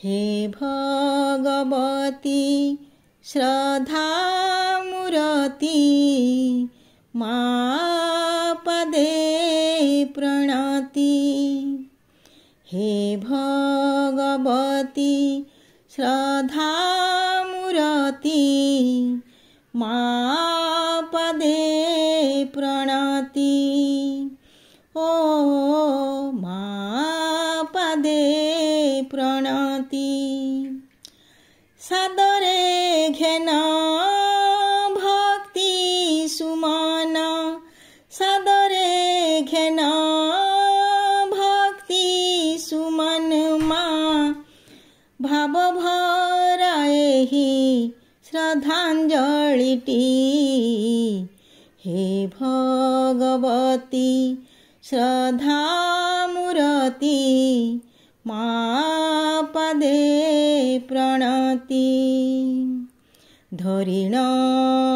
ହେ ଭଗବତୀ ଶ୍ରଦ୍ଧା ମୂରତି ମା ପଦେ ପ୍ରଣତି। ହେ ଭଗବତୀ ଶ୍ରଦ୍ଧା ମୂରତି ମା ପଦେ ପ୍ରଣତି। ଓ ମା ପଦେ ପ୍ରଣତି। ସାଦରେ ଘେନ ଭକ୍ତି ସୁମନ, ସାଦରେ ଘେନ ଭକ୍ତି ସୁମନ ମା, ଭାବ ଭରା ଏହି ଶ୍ରଦ୍ଧାଞ୍ଜଳିଟି। ହେ ଭଗବତୀ ଶ୍ରଦ୍ଧା ମୂରତି ମା ପଦେ ପ୍ରଣତି। ଧରିଣ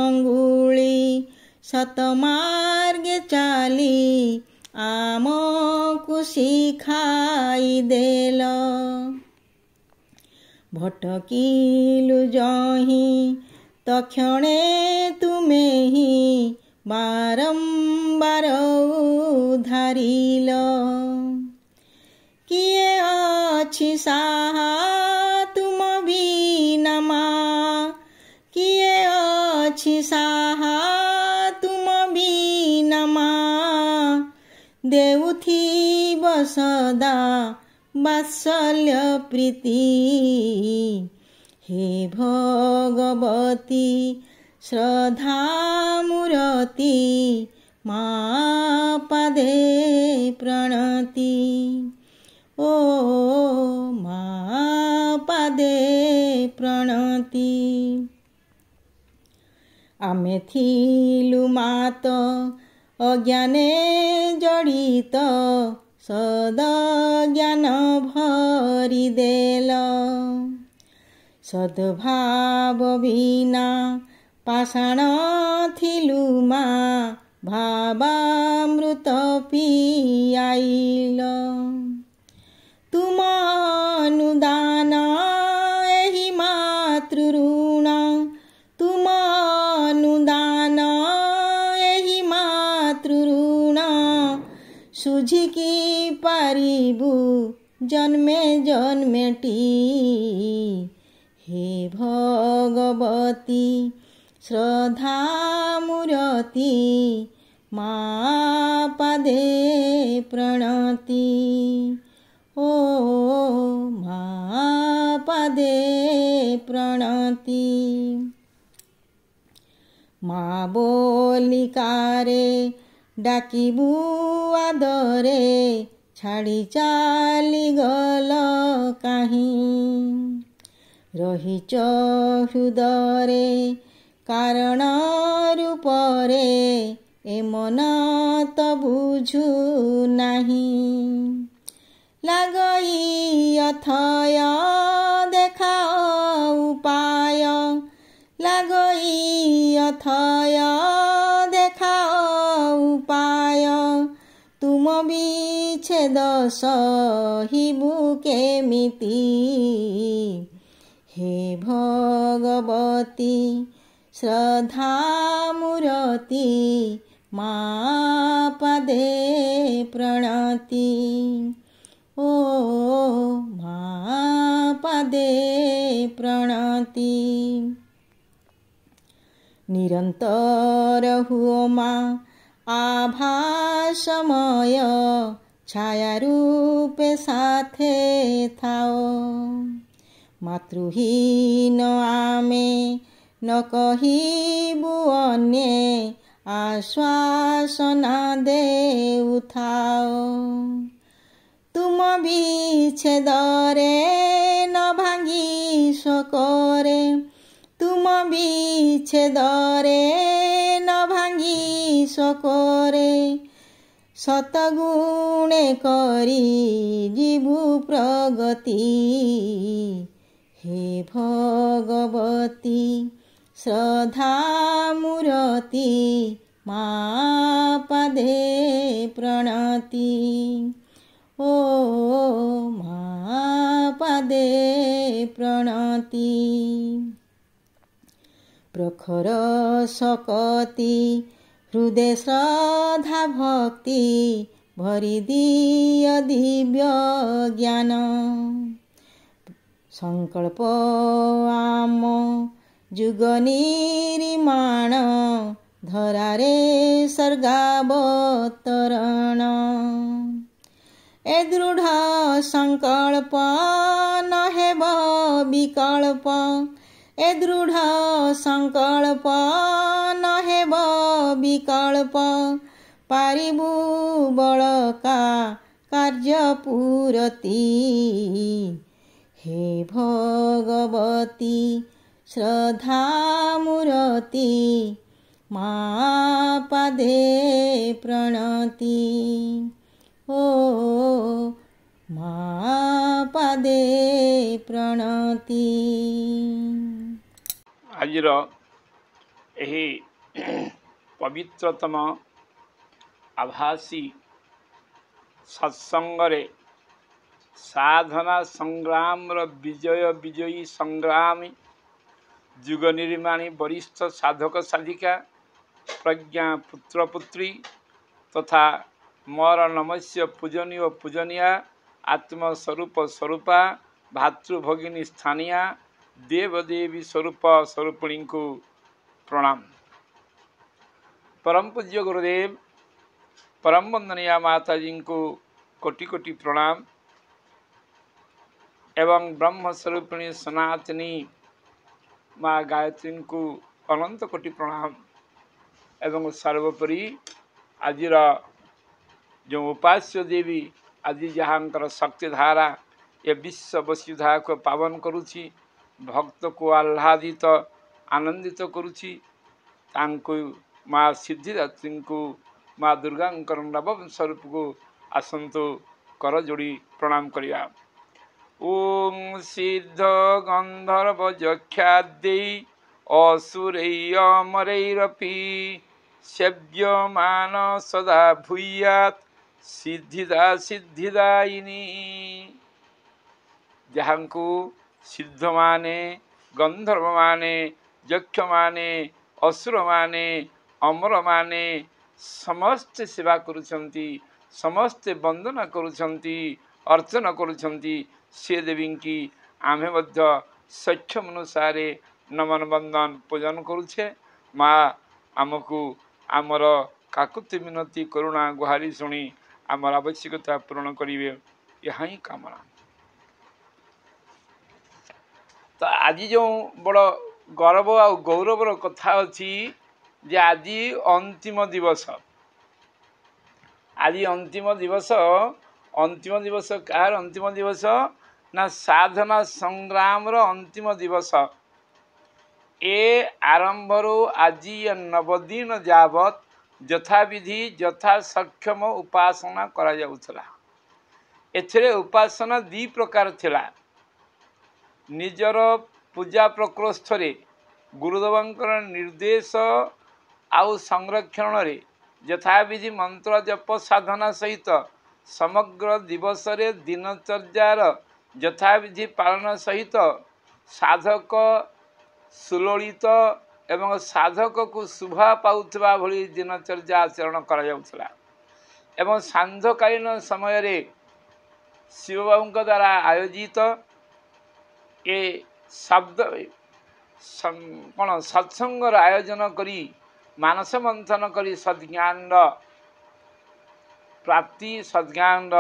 ଅଙ୍ଗୁଳି ସତମାର୍ଗେ ଚାଲି ଆମକୁ ଶିଖାଇ ଦେଲ। ଭଟକିଲୁ ଯହିଁ ତକ୍ଷଣେ ତୁମେ ହିଁ ବାରମ୍ବାର ଉଦ୍ଧାରିଲ। କିଏ ଅଛି ସାହା ତୁମ ବିନା ମା, କିଏ ଅଛି ସାହା ତୁମ ବିନା ମା, ଦେଉଥିବ ସଦା ବାତ୍ସଲ୍ୟ ପ୍ରୀତି। ହେ ଭଗବତୀ ଶ୍ରଦ୍ଧା ମୂରତି ମା ପଦେ ପ୍ରଣତି। ଓ ମା ପଦେ ପ୍ରଣତି। ଆମେ ଥିଲୁ ମାତ ଅଜ୍ଞାନେ ଜଡ଼ିତ, ସଦ ଜ୍ଞାନ ଭରି ଦେଲ। ସଦ୍ଭାବ ବିନା ପାଷାଣ ଥିଲୁ ମା, ଭାବାମୃତ ପିଆଇଲ। ତୁମ ଅନୁଦାନ ଏହି ମାତୃଋଣ, ତୁମ ଅନୁଦାନ ଏହି ମାତୃଋଣ, ସୁଝିକି ପାରିବୁ ଜନ୍ମେ ଜନ୍ମେଟି। ହେ ଭଗବତୀ ଶ୍ରଦ୍ଧା ମୂରତି ମା ପଦେ ପ୍ରଣତି। ଓ ମା ପଦେ ପ୍ରଣତି। ମା ବୋଲିକାରେ ଡାକିବୁ ଆଦରେ, ଛାଡ଼ି ଚାଲିଗଲ କାହିଁ? ରହିଛ ହୃଦରେ କାରଣ ରୂପରେ, ଏ ମନ ତ ବୁଝୁ ନାହିଁ। ଲାଗଇ ଅଥୟ ଦେଖାଅ ଉପାୟ, ଲାଗଇ ଅଥୟ ଦେଖାଅ ଉପାୟ, ତୁମ ବିଚ୍ଛେଦ ସହିବୁ କେମିତି? ହେ ଭଗବତୀ ଶ୍ରଦ୍ଧା ମୂରତି ମା ପଦେ ପ୍ରଣତି। ଓ ମା ପଦେ ପ୍ରଣତି। ନିରନ୍ତର ହୁଅ ମା ଆଭାସମୟ, ଛାୟା ରୂପେ ସାଥେ ଥାଅ। ମାତୃହୀନ ଆମେ ନ କହିବୁ ଅନ୍ୟେ, ଆଶ୍ୱାସନା ଦେଉଥାଅ। ତୁମ ବିଚ୍ଛେଦରେ ନ ଭାଙ୍ଗି ଶୋକରେ, ତୁମ ବିଚ୍ଛେଦରେ ନ ଭାଙ୍ଗି ଶୋକରେ, ଶତଗୁଣେ କରି ଯିବୁ ପ୍ରଗତି। ହେ ଭଗବତୀ ଶ୍ରଦ୍ଧା ମୂରତି ମା ପଦେ ପ୍ରଣତି। ଓ ମା ପଦେ ପାଦେ ପ୍ରଣତି। ପ୍ରଖର ଶକତି ହୃଦୟ ଶ୍ରଦ୍ଧା ଭକ୍ତି ଭରି ଦିଅ ଦିବ୍ୟ ଜ୍ଞାନ। ସଂକଳ୍ପ ଆମ ଯୁଗ ନିର୍ମାଣ ଧରାରେ ସର୍ଗାବତରଣ। ଏ ଦୃଢ଼ ସଂକଳ୍ପ ନ ହେବ ବିକଳ୍ପ, ଏ ଦୃଢ଼ ସଂକଳ୍ପ ନ ହେବ ବିକଳ୍ପ, ପାରିବୁ ବଳକା କାର୍ଯ୍ୟ ପୂରତି। ହେ ଭଗବତୀ ଶ୍ରଦ୍ଧା ମୂରତି ମା ପାଦେ ପ୍ରଣତି, ଓ ମା ପାଦେ ପ୍ରଣତି। ଆଜିର ଏହି ପବିତ୍ରତମ ଆଭାସୀ ସତ୍ସଙ୍ଗରେ ସାଧନା ସଂଗ୍ରାମର ବିଜୟ ବିଜୟୀ ସଂଗ୍ରାମୀ ଯୁଗ ନିର୍ମାଣୀ ବରିଷ୍ଠ ସାଧକ ସାଧିକା ପ୍ରଜ୍ଞା ପୁତ୍ର ପୁତ୍ରୀ ତଥା ମୋର ନମସ୍ୟ ପୂଜନୀୟ ପୂଜନୀୟା ଆତ୍ମସ୍ୱରୂପ ସ୍ୱରୂପା ଭାତୃଭଗିନୀ ସ୍ଥାନୀୟା ଦେବଦେବୀ ସ୍ୱରୂପ ସ୍ୱରୂପିଣୀଙ୍କୁ ପ୍ରଣାମ। ପରମ ପୂଜ୍ୟ ଗୁରୁଦେବ ପରମ ବନ୍ଦନୀୟା ମାତାଜୀଙ୍କୁ କୋଟି କୋଟି ପ୍ରଣାମ ଏବଂ ବ୍ରହ୍ମସ୍ୱରୂପିଣୀ ସନାତନୀ ମା ଗାୟତ୍ରୀଙ୍କୁ ଅନନ୍ତ କୋଟି ପ୍ରଣାମ। ଏବଂ ସର୍ବୋପରି ଆଜିର ଯେଉଁ ଉପାସ୍ୟ ଦେବୀ, ଆଜି ଯାହାଙ୍କର ଶକ୍ତିଧାରା ଏ ବିଶ୍ୱ ବସୁଧାକୁ ପାବନ କରୁଛି, ଭକ୍ତକୁ ଆହ୍ଲାଦିତ ଆନନ୍ଦିତ କରୁଛି, ତାଙ୍କୁ ମା ସିଦ୍ଧିଦାତ୍ରୀଙ୍କୁ ମା ଦୁର୍ଗାଙ୍କର ନବମ ସ୍ୱରୂପକୁ ଆସନ୍ତୁ କର ଯୋଡ଼ି ପ୍ରଣାମ କରିବା। ଓଁ ସିଦ୍ଧ ଗନ୍ଧର୍ବ ଯକ୍ଷାଦେଇ ଅସୁରେଇ ଅମରୈରପି ସେବ୍ୟମାନ ସଦା ଭୂୟାତ୍ ସିଦ୍ଧିଦା ସିଦ୍ଧିଦାୟିନୀ। ଯାହାଙ୍କୁ ସିଦ୍ଧମାନେ, ଗନ୍ଧର୍ବମାନେ, ଯକ୍ଷମାନେ, ଅସୁରମାନେ, ଅମରମାନେ ସମସ୍ତେ ସେବା କରୁଛନ୍ତି, ସମସ୍ତେ ବନ୍ଦନା କରୁଛନ୍ତି, ଅର୍ଚ୍ଚନା କରୁଛନ୍ତି, ସେ ଦେବୀଙ୍କି ଆମେ ମଧ୍ୟ ସକ୍ଷମ ଅନୁସାରେ ନମନ ବନ୍ଦନ ପୂଜନ କରୁଛେ। ମା ଆମକୁ ଆମର କାକୁତି ମିନତି କରୁଣା ଗୁହାରି ଶୁଣି ଆମର ଆବଶ୍ୟକତା ପୂରଣ କରିବେ, ଏହା ହିଁ କାମନା। ତ ଆଜି ଯେଉଁ ବଡ଼ ଗର୍ବ ଆଉ ଗୌରବର କଥା ଅଛି ଯେ ଆଜି ଅନ୍ତିମ ଦିବସ। ଆଜି ଅନ୍ତିମ ଦିବସ। ଅନ୍ତିମ ଦିବସ କାହାର ଅନ୍ତିମ ଦିବସ? ନା ସାଧନା ସଂଗ୍ରାମର ଅନ୍ତିମ ଦିବସ। ଏ ଆରମ୍ଭରୁ ଆଜି ନବଦିନ ଯାବତ୍ ଯଥାବିଧି ଯଥା ସକ୍ଷମ ଉପାସନା କରାଯାଉଥିଲା। ଏଥିରେ ଉପାସନା ଦୁଇ ପ୍ରକାର ଥିଲା। ନିଜର ପୂଜା ପ୍ରକୋଷ୍ଠରେ ଗୁରୁଦେବଙ୍କର ନିର୍ଦ୍ଦେଶ ଆଉ ସଂରକ୍ଷଣରେ ଯଥାବିଧି ମନ୍ତ୍ର ଜପ ସାଧନା ସହିତ ସମଗ୍ର ଦିବସରେ ଦିନଚର୍ଯ୍ୟାର ଯଥାବିଧି ପାଳନ ସହିତ ସାଧକ ସୁଲଳିତ ଏବଂ ସାଧକକୁ ଶୋଭା ପାଉଥିବା ଭଳି ଦିନଚର୍ଯ୍ୟା ଆଚରଣ କରାଯାଉଥିଲା। ଏବଂ ସାନ୍ଧ୍ୟକାଳୀନ ସମୟରେ ଶିବବାବୁଙ୍କ ଦ୍ୱାରା ଆୟୋଜିତ ଏ ଶବ୍ଦ କ'ଣ ସତ୍ସଙ୍ଗର ଆୟୋଜନ କରି ମାନସ ମନ୍ଥନ କରି ସଦ୍ଜ୍ଞାନର ପ୍ରାପ୍ତି, ସଦ୍ଜ୍ଞାନର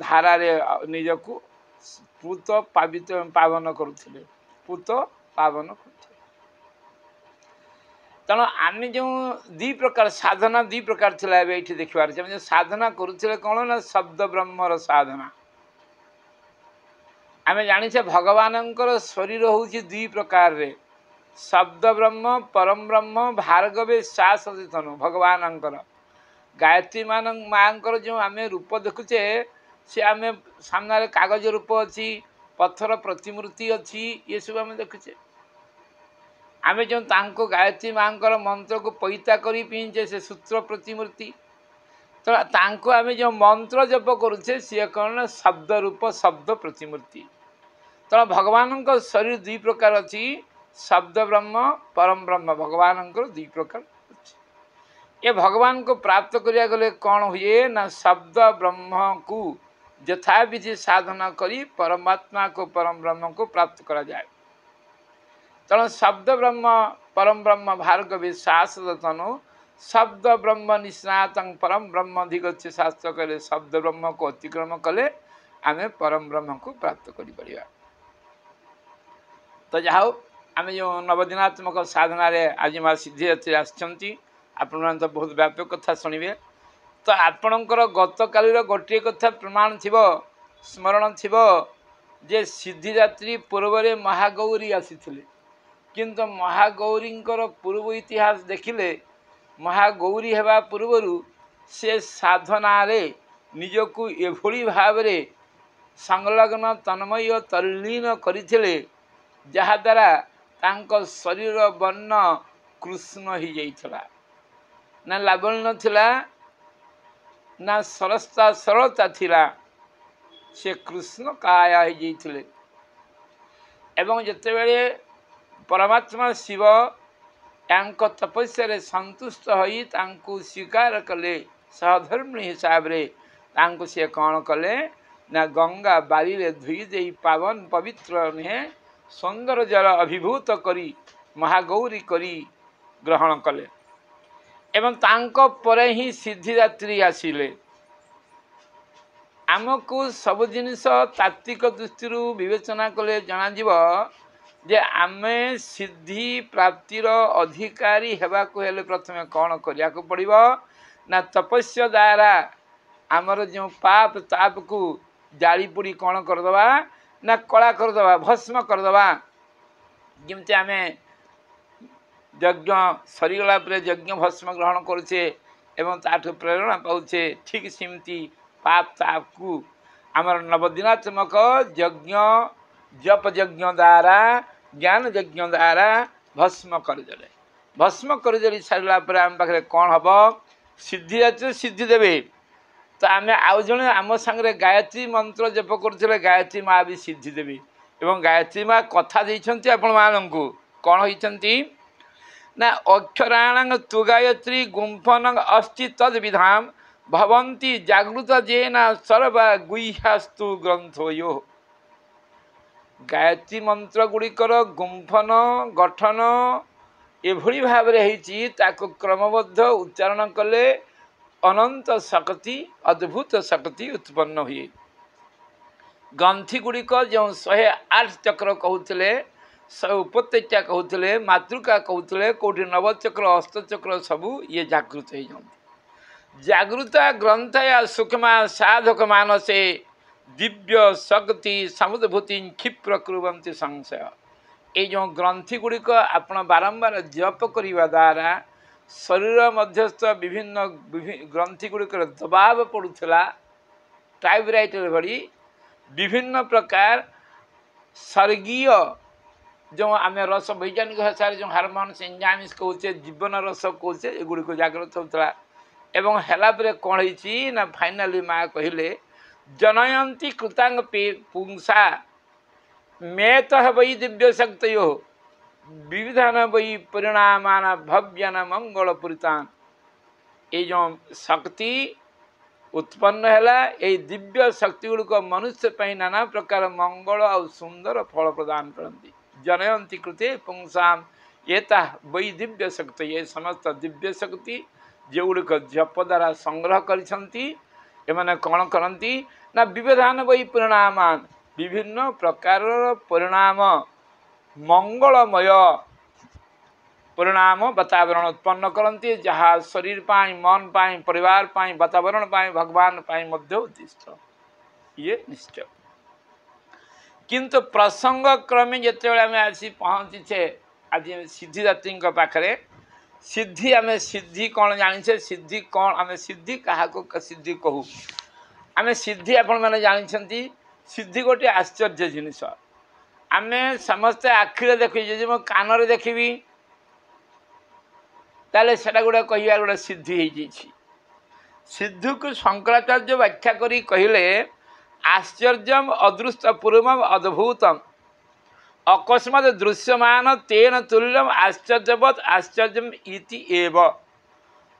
ଧାରାରେ ନିଜକୁ ପୂତ ପାବିତ ପାବନ କରୁଥିଲେ, ପୂତ ପାବନ କରୁଥିଲେ। ତେଣୁ ଆମେ ଯେଉଁ ଦୁଇ ପ୍ରକାର ସାଧନା, ଦୁଇ ପ୍ରକାର ଥିଲା ଏବେ ଏଇଠି ଦେଖିବାର ଅଛି। ଆମେ ଯେଉଁ ସାଧନା କରୁଥିଲେ କ'ଣ ନା ଶବ୍ଦ ବ୍ରହ୍ମର ସାଧନା। ଆମେ ଜାଣିଛେ ଭଗବାନଙ୍କର ଶରୀର ହେଉଛି ଦୁଇ ପ୍ରକାରରେ, ଶବ୍ଦ ବ୍ରହ୍ମ, ପରମ ବ୍ରହ୍ମ, ଭାର୍ଗବେ ଶାସତନୁ। ଭଗବାନଙ୍କର ଗାୟତ୍ରୀ ମାଙ୍କର ଯେଉଁ ଆମେ ରୂପ ଦେଖୁଛେ, ସେ ଆମେ ସାମ୍ନାରେ କାଗଜ ରୂପ ଅଛି, ପଥର ପ୍ରତିମୂର୍ତ୍ତି ଅଛି, ଏସବୁ ଆମେ ଦେଖୁଛେ। ଆମେ ଯେଉଁ ତାଙ୍କୁ ଗାୟତ୍ରୀ ମାଙ୍କର ମନ୍ତ୍ରକୁ ପଇତା କରି ପିନ୍ଧଛେ, ସେ ସୂତ୍ର ପ୍ରତିମୂର୍ତ୍ତି। ତ ତାଙ୍କୁ ଆମେ ଯେଉଁ ମନ୍ତ୍ର ଜପ କରୁଛେ ସିଏ କ'ଣ ନା ଶବ୍ଦ ରୂପ, ଶବ୍ଦ ପ୍ରତିମୂର୍ତ୍ତି। ତେଣୁ ଭଗବାନଙ୍କ ଶରୀର ଦୁଇ ପ୍ରକାର ଅଛି, ଶବ୍ଦ ବ୍ରହ୍ମ, ପରମ ବ୍ରହ୍ମ। ଭଗବାନଙ୍କର ଦୁଇ ପ୍ରକାର ଅଛି। ଏ ଭଗବାନଙ୍କୁ ପ୍ରାପ୍ତ କରିବାକୁ ଗଲେ କ'ଣ ହୁଏ ନା ଶବ୍ଦ ବ୍ରହ୍ମକୁ ଯଥାବିଧି ସାଧନା କରି ପରମାତ୍ମାକୁ, ପରମ ବ୍ରହ୍ମକୁ ପ୍ରାପ୍ତ କରାଯାଏ। ତେଣୁ ଶବ୍ଦ ବ୍ରହ୍ମ, ପରମ ବ୍ରହ୍ମ ଭାର୍ଗବୀ ଶାଶ୍ୱତ ତନୁ ଶବ୍ଦ ବ୍ରହ୍ମ ନିଷ୍ଣାତଂ ପରମ ବ୍ରହ୍ମ ଅଧିଗଚ୍ଛ। ଶାସ୍ତ୍ର କଲେ ଶବ୍ଦ ବ୍ରହ୍ମକୁ ଅତିକ୍ରମ କଲେ ଆମେ ପରମ ବ୍ରହ୍ମକୁ ପ୍ରାପ୍ତ କରିପାରିବା। ତ ଯାହା ହଉ, ଆମେ ଯେଉଁ ନବଦିନାତ୍ମକ ସାଧନାରେ ଆଜି ମା ସିଦ୍ଧିଦାତ୍ରୀ ଆସିଛନ୍ତି, ଆପଣମାନେ ତ ବହୁତ ବ୍ୟାପକ କଥା ଶୁଣିବେ। ତ ଆପଣଙ୍କର ଗତକାଲିର ଗୋଟିଏ କଥା ପ୍ରମାଣ ଥିବ, ସ୍ମରଣ ଥିବ ଯେ ସିଦ୍ଧିଦାତ୍ରୀ ପୂର୍ବରେ ମହାଗୌରୀ ଆସିଥିଲେ। କିନ୍ତୁ ମହାଗୌରୀଙ୍କର ପୂର୍ବ ଇତିହାସ ଦେଖିଲେ ମହାଗୌରୀ ହେବା ପୂର୍ବରୁ ସେ ସାଧନାରେ ନିଜକୁ ଏଭଳି ଭାବରେ ସଂଲଗ୍ନ, ତନ୍ମୟ, ତଲ୍ଲୀନ କରିଥିଲେ ଯାହାଦ୍ୱାରା ତାଙ୍କ ଶରୀର ବର୍ଣ୍ଣ କୃଷ୍ଣ ହେଇଯାଇଥିଲା। ନା ଲାବଣ୍ୟ ଥିଲା, ନା ସରସତା ସରଳତା ଥିଲା, ସେ କୃଷ୍ଣ କାୟା ହେଇଯାଇଥିଲେ। ଏବଂ ଯେତେବେଳେ ପରମାତ୍ମା ଶିବ ତାଙ୍କ ତପସ୍ୟାରେ ସନ୍ତୁଷ୍ଟ ହୋଇ ତାଙ୍କୁ ସ୍ୱୀକାର କଲେ ସହଧର୍ମିଣୀ ହିସାବରେ, ତାଙ୍କୁ ସିଏ କ'ଣ କଲେ ନା ଗଙ୍ଗା ବାରିରେ ଧୋଇ ଦେଇ ପାବନ ପବିତ୍ର ନୁହେଁ ସୌନ୍ଦର୍ଯ୍ୟର ଅଭିଭୂତ କରି ମହାଗୌରୀ କରି ଗ୍ରହଣ କଲେ। ଏବଂ ତାଙ୍କ ପରେ ହିଁ ସିଦ୍ଧିଦାତ୍ରୀ ଆସିଲେ। ଆମକୁ ସବୁ ଜିନିଷ ତାତ୍ତ୍ୱିକ ଦୃଷ୍ଟିରୁ ବିବେଚନା କଲେ ଜଣାଯିବ ଯେ ଆମେ ସିଦ୍ଧି ପ୍ରାପ୍ତିର ଅଧିକାରୀ ହେବାକୁ ହେଲେ ପ୍ରଥମେ କ'ଣ କରିବାକୁ ପଡ଼ିବ ନା ତପସ୍ୟା ଦ୍ୱାରା ଆମର ଯେଉଁ ପାପ ତାପକୁ ଜାଳି ପୋଡ଼ି କ'ଣ କରିଦେବା ନା କଳା କରିଦେବା, ଭସ୍ମ କରିଦେବା। ଯେମିତି ଆମେ ଯଜ୍ଞ ସରିଗଲା ପରେ ଯଜ୍ଞ ଭସ୍ମ ଗ୍ରହଣ କରୁଛେ ଏବଂ ତାଠୁ ପ୍ରେରଣା ପାଉଛେ, ଠିକ୍ ସେମିତି ପାପ ତାପକୁ ଆମର ନବଦିନାତ୍ମକ ଯଜ୍ଞ, ଜପ ଯଜ୍ଞ ଦ୍ୱାରା, ଜ୍ଞାନ ଯଜ୍ଞ ଦ୍ୱାରା ଭସ୍ମ କରିଦେଲେ। ଭସ୍ମ କରିଦେଲି ସାରିଲା ପରେ ଆମ ପାଖରେ କ'ଣ ହେବ? ସିଦ୍ଧି ଅଛି, ସିଦ୍ଧି ଦେବେ। ତ ଆମେ ଆଉ ଜଣେ ଆମ ସାଙ୍ଗରେ ଗାୟତ୍ରୀ ମନ୍ତ୍ର ଜପ କରୁଥିଲେ, ଗାୟତ୍ରୀ ମା ବି ସିଦ୍ଧି ଦେବେ। ଏବଂ ଗାୟତ୍ରୀ ମା କଥା ଦେଇଛନ୍ତି ଆପଣମାନଙ୍କୁ। କ'ଣ ହେଇଛନ୍ତି ନା ଅକ୍ଷରାଣ ତୁ ଗାୟତ୍ରୀ ଗୁମ୍ଫନ ଅସ୍ତି ତଦ୍ ବିଧାମ ଭବନ୍ତି ଜାଗୃତ ଯେନା ସର୍ବା ଗୁହ୍ୟାସ୍ତୁ ଗ୍ରନ୍ଥୟୋ। ଗାୟତ୍ରୀ ମନ୍ତ୍ର ଗୁଡ଼ିକର ଗୁମ୍ଫନ ଗଠନ ଏଭଳି ଭାବରେ ହେଇଛି, ତାକୁ କ୍ରମବଦ୍ଧ ଉଚ୍ଚାରଣ କଲେ ଅନନ୍ତ ଶକ୍ତି, ଅଦ୍ଭୁତ ଶକ୍ତି ଉତ୍ପନ୍ନ ହୁଏ। ଗ୍ରନ୍ଥି ଗୁଡ଼ିକ ଯେଉଁ 108 ଚକ୍ର କହୁଥିଲେ, ଉପତ୍ୟକା କହୁଥିଲେ, ମାତୃକା କହୁଥିଲେ, କେଉଁଠି ନବଚକ୍ର, ଅଷ୍ଟଚକ୍ର ସବୁ ଇଏ ଜାଗୃତ ହେଇଯାନ୍ତି। ଜାଗୃତ ଗ୍ରନ୍ଥୟା ସୂକ୍ଷ୍ମା ସାଧକ ମାନସେ ଦିବ୍ୟ ଶକ୍ତି ସମୁଦ୍ଭୂତି କ୍ଷିପ୍ର କୁର୍ବନ୍ତି ସଂଶୟ। ଏଇ ଯେଉଁ ଗ୍ରନ୍ଥି ଗୁଡ଼ିକ ଆପଣ ବାରମ୍ବାର ଜପ କରିବା ଦ୍ୱାରା ଶରୀର ମଧ୍ୟସ୍ଥ ବିଭିନ୍ନ ଗ୍ରନ୍ଥି ଗୁଡ଼ିକର ଦବାବ ପଡ଼ୁଥିଲା, ଟାଇପରାଇଟର ଭଳି ବିଭିନ୍ନ ପ୍ରକାର ସ୍ୱର୍ଗୀୟ ଯେଉଁ ଆମେ ରସ ବୈଜ୍ଞାନିକ ଭାଷାରେ ଯେଉଁ ହାରମୋନ୍ସ, ଏନ୍ଜାଇମ୍ସ କହୁଛେ, ଜୀବନ ରସ କହୁଛେ, ଏଗୁଡ଼ିକ ଜାଗ୍ରତ ହେଉଥିଲା। ଏବଂ ହେଲା ପରେ କ'ଣ ହେଇଛି ନା ଫାଇନାଲି ମା କହିଲେ ଜନୟନ୍ତି କୃତାଙ୍ଗ ପୁଂସା ମେତ ବୈ ଦିବ୍ୟ ଶକ୍ତୟୋ ବିବିଧାନ ବୈ ପରିଣାମାନ ଭବ୍ୟାନ ମଙ୍ଗଳ ପୁରିତାନ। ଏଇ ଯେଉଁ ଶକ୍ତି ଉତ୍ପନ୍ନ ହେଲା, ଏଇ ଦିବ୍ୟ ଶକ୍ତି ଗୁଡ଼ିକ ମନୁଷ୍ୟ ପାଇଁ ନାନା ପ୍ରକାର ମଙ୍ଗଳ ଆଉ ସୁନ୍ଦର ଫଳ ପ୍ରଦାନ କରନ୍ତି। ଜନୟନ୍ତି କୃତେ ପୁଂସାମ ଏତା ବୈ ଦିବ୍ୟ ଶକ୍ତି। ଏ ସମସ୍ତ ଦିବ୍ୟ ଶକ୍ତି ଯେଉଁଗୁଡ଼ିକ ଜପ ଦ୍ୱାରା ସଂଗ୍ରହ କରିଛନ୍ତି, ଏମାନେ କ'ଣ କରନ୍ତି ନା ବିବିଧାନ ବୈ ପରିଣାମାନ, ବିଭିନ୍ନ ପ୍ରକାରର ପରିଣାମ, ମଙ୍ଗଳମୟ ପରିଣାମ ବାତାବରଣ ଉତ୍ପନ୍ନ କରନ୍ତି, ଯାହା ଶରୀର ପାଇଁ, ମନ ପାଇଁ, ପରିବାର ପାଇଁ, ବାତାବରଣ ପାଇଁ, ଭଗବାନ ପାଇଁ ମଧ୍ୟ ଉଦ୍ଦିଷ୍ଟ। ଇଏ ନିଶ୍ଚୟ। କିନ୍ତୁ ପ୍ରସଙ୍ଗ କ୍ରମେ ଯେତେବେଳେ ଆମେ ଆସି ପହଞ୍ଚିଛେ ଆଜି ସିଦ୍ଧିଦାତ୍ରୀଙ୍କ ପାଖରେ, ସିଦ୍ଧି ଆମେ ସିଦ୍ଧି କ'ଣ ଜାଣିଛେ? ସିଦ୍ଧି କ'ଣ? ଆମେ ସିଦ୍ଧି କାହାକୁ ସିଦ୍ଧି କହୁ? ଆମେ ସିଦ୍ଧି ଆପଣମାନେ ଜାଣିଛନ୍ତି, ସିଦ୍ଧି ଗୋଟିଏ ଆଶ୍ଚର୍ଯ୍ୟ ଜିନିଷ। ଆମେ ସମସ୍ତେ ଆଖିରେ ଦେଖିଛୁ, ଯଦି ମୁଁ କାନରେ ଦେଖିବି ତାହେଲେ ସେଟା ଗୋଟେ କହିବା ଗୋଟେ ସିଦ୍ଧି ହେଇଯାଇଛି। ସିଦ୍ଧିକୁ ଶଙ୍କରାଚାର୍ଯ୍ୟ ବ୍ୟାଖ୍ୟା କରି କହିଲେ ଆଶ୍ଚର୍ଯ୍ୟମ ଅଦୃଷ୍ଟ ପୂର୍ବମ ଅଦ୍ଭୁତମ ଅକସ୍ମାତ ଦୃଶ୍ୟମାନ ତେନ ତୁଲ୍ୟମ ଆଶ୍ଚର୍ଯ୍ୟବତ୍ ଆଶ୍ଚର୍ଯ୍ୟମ ଇତି ଏବ।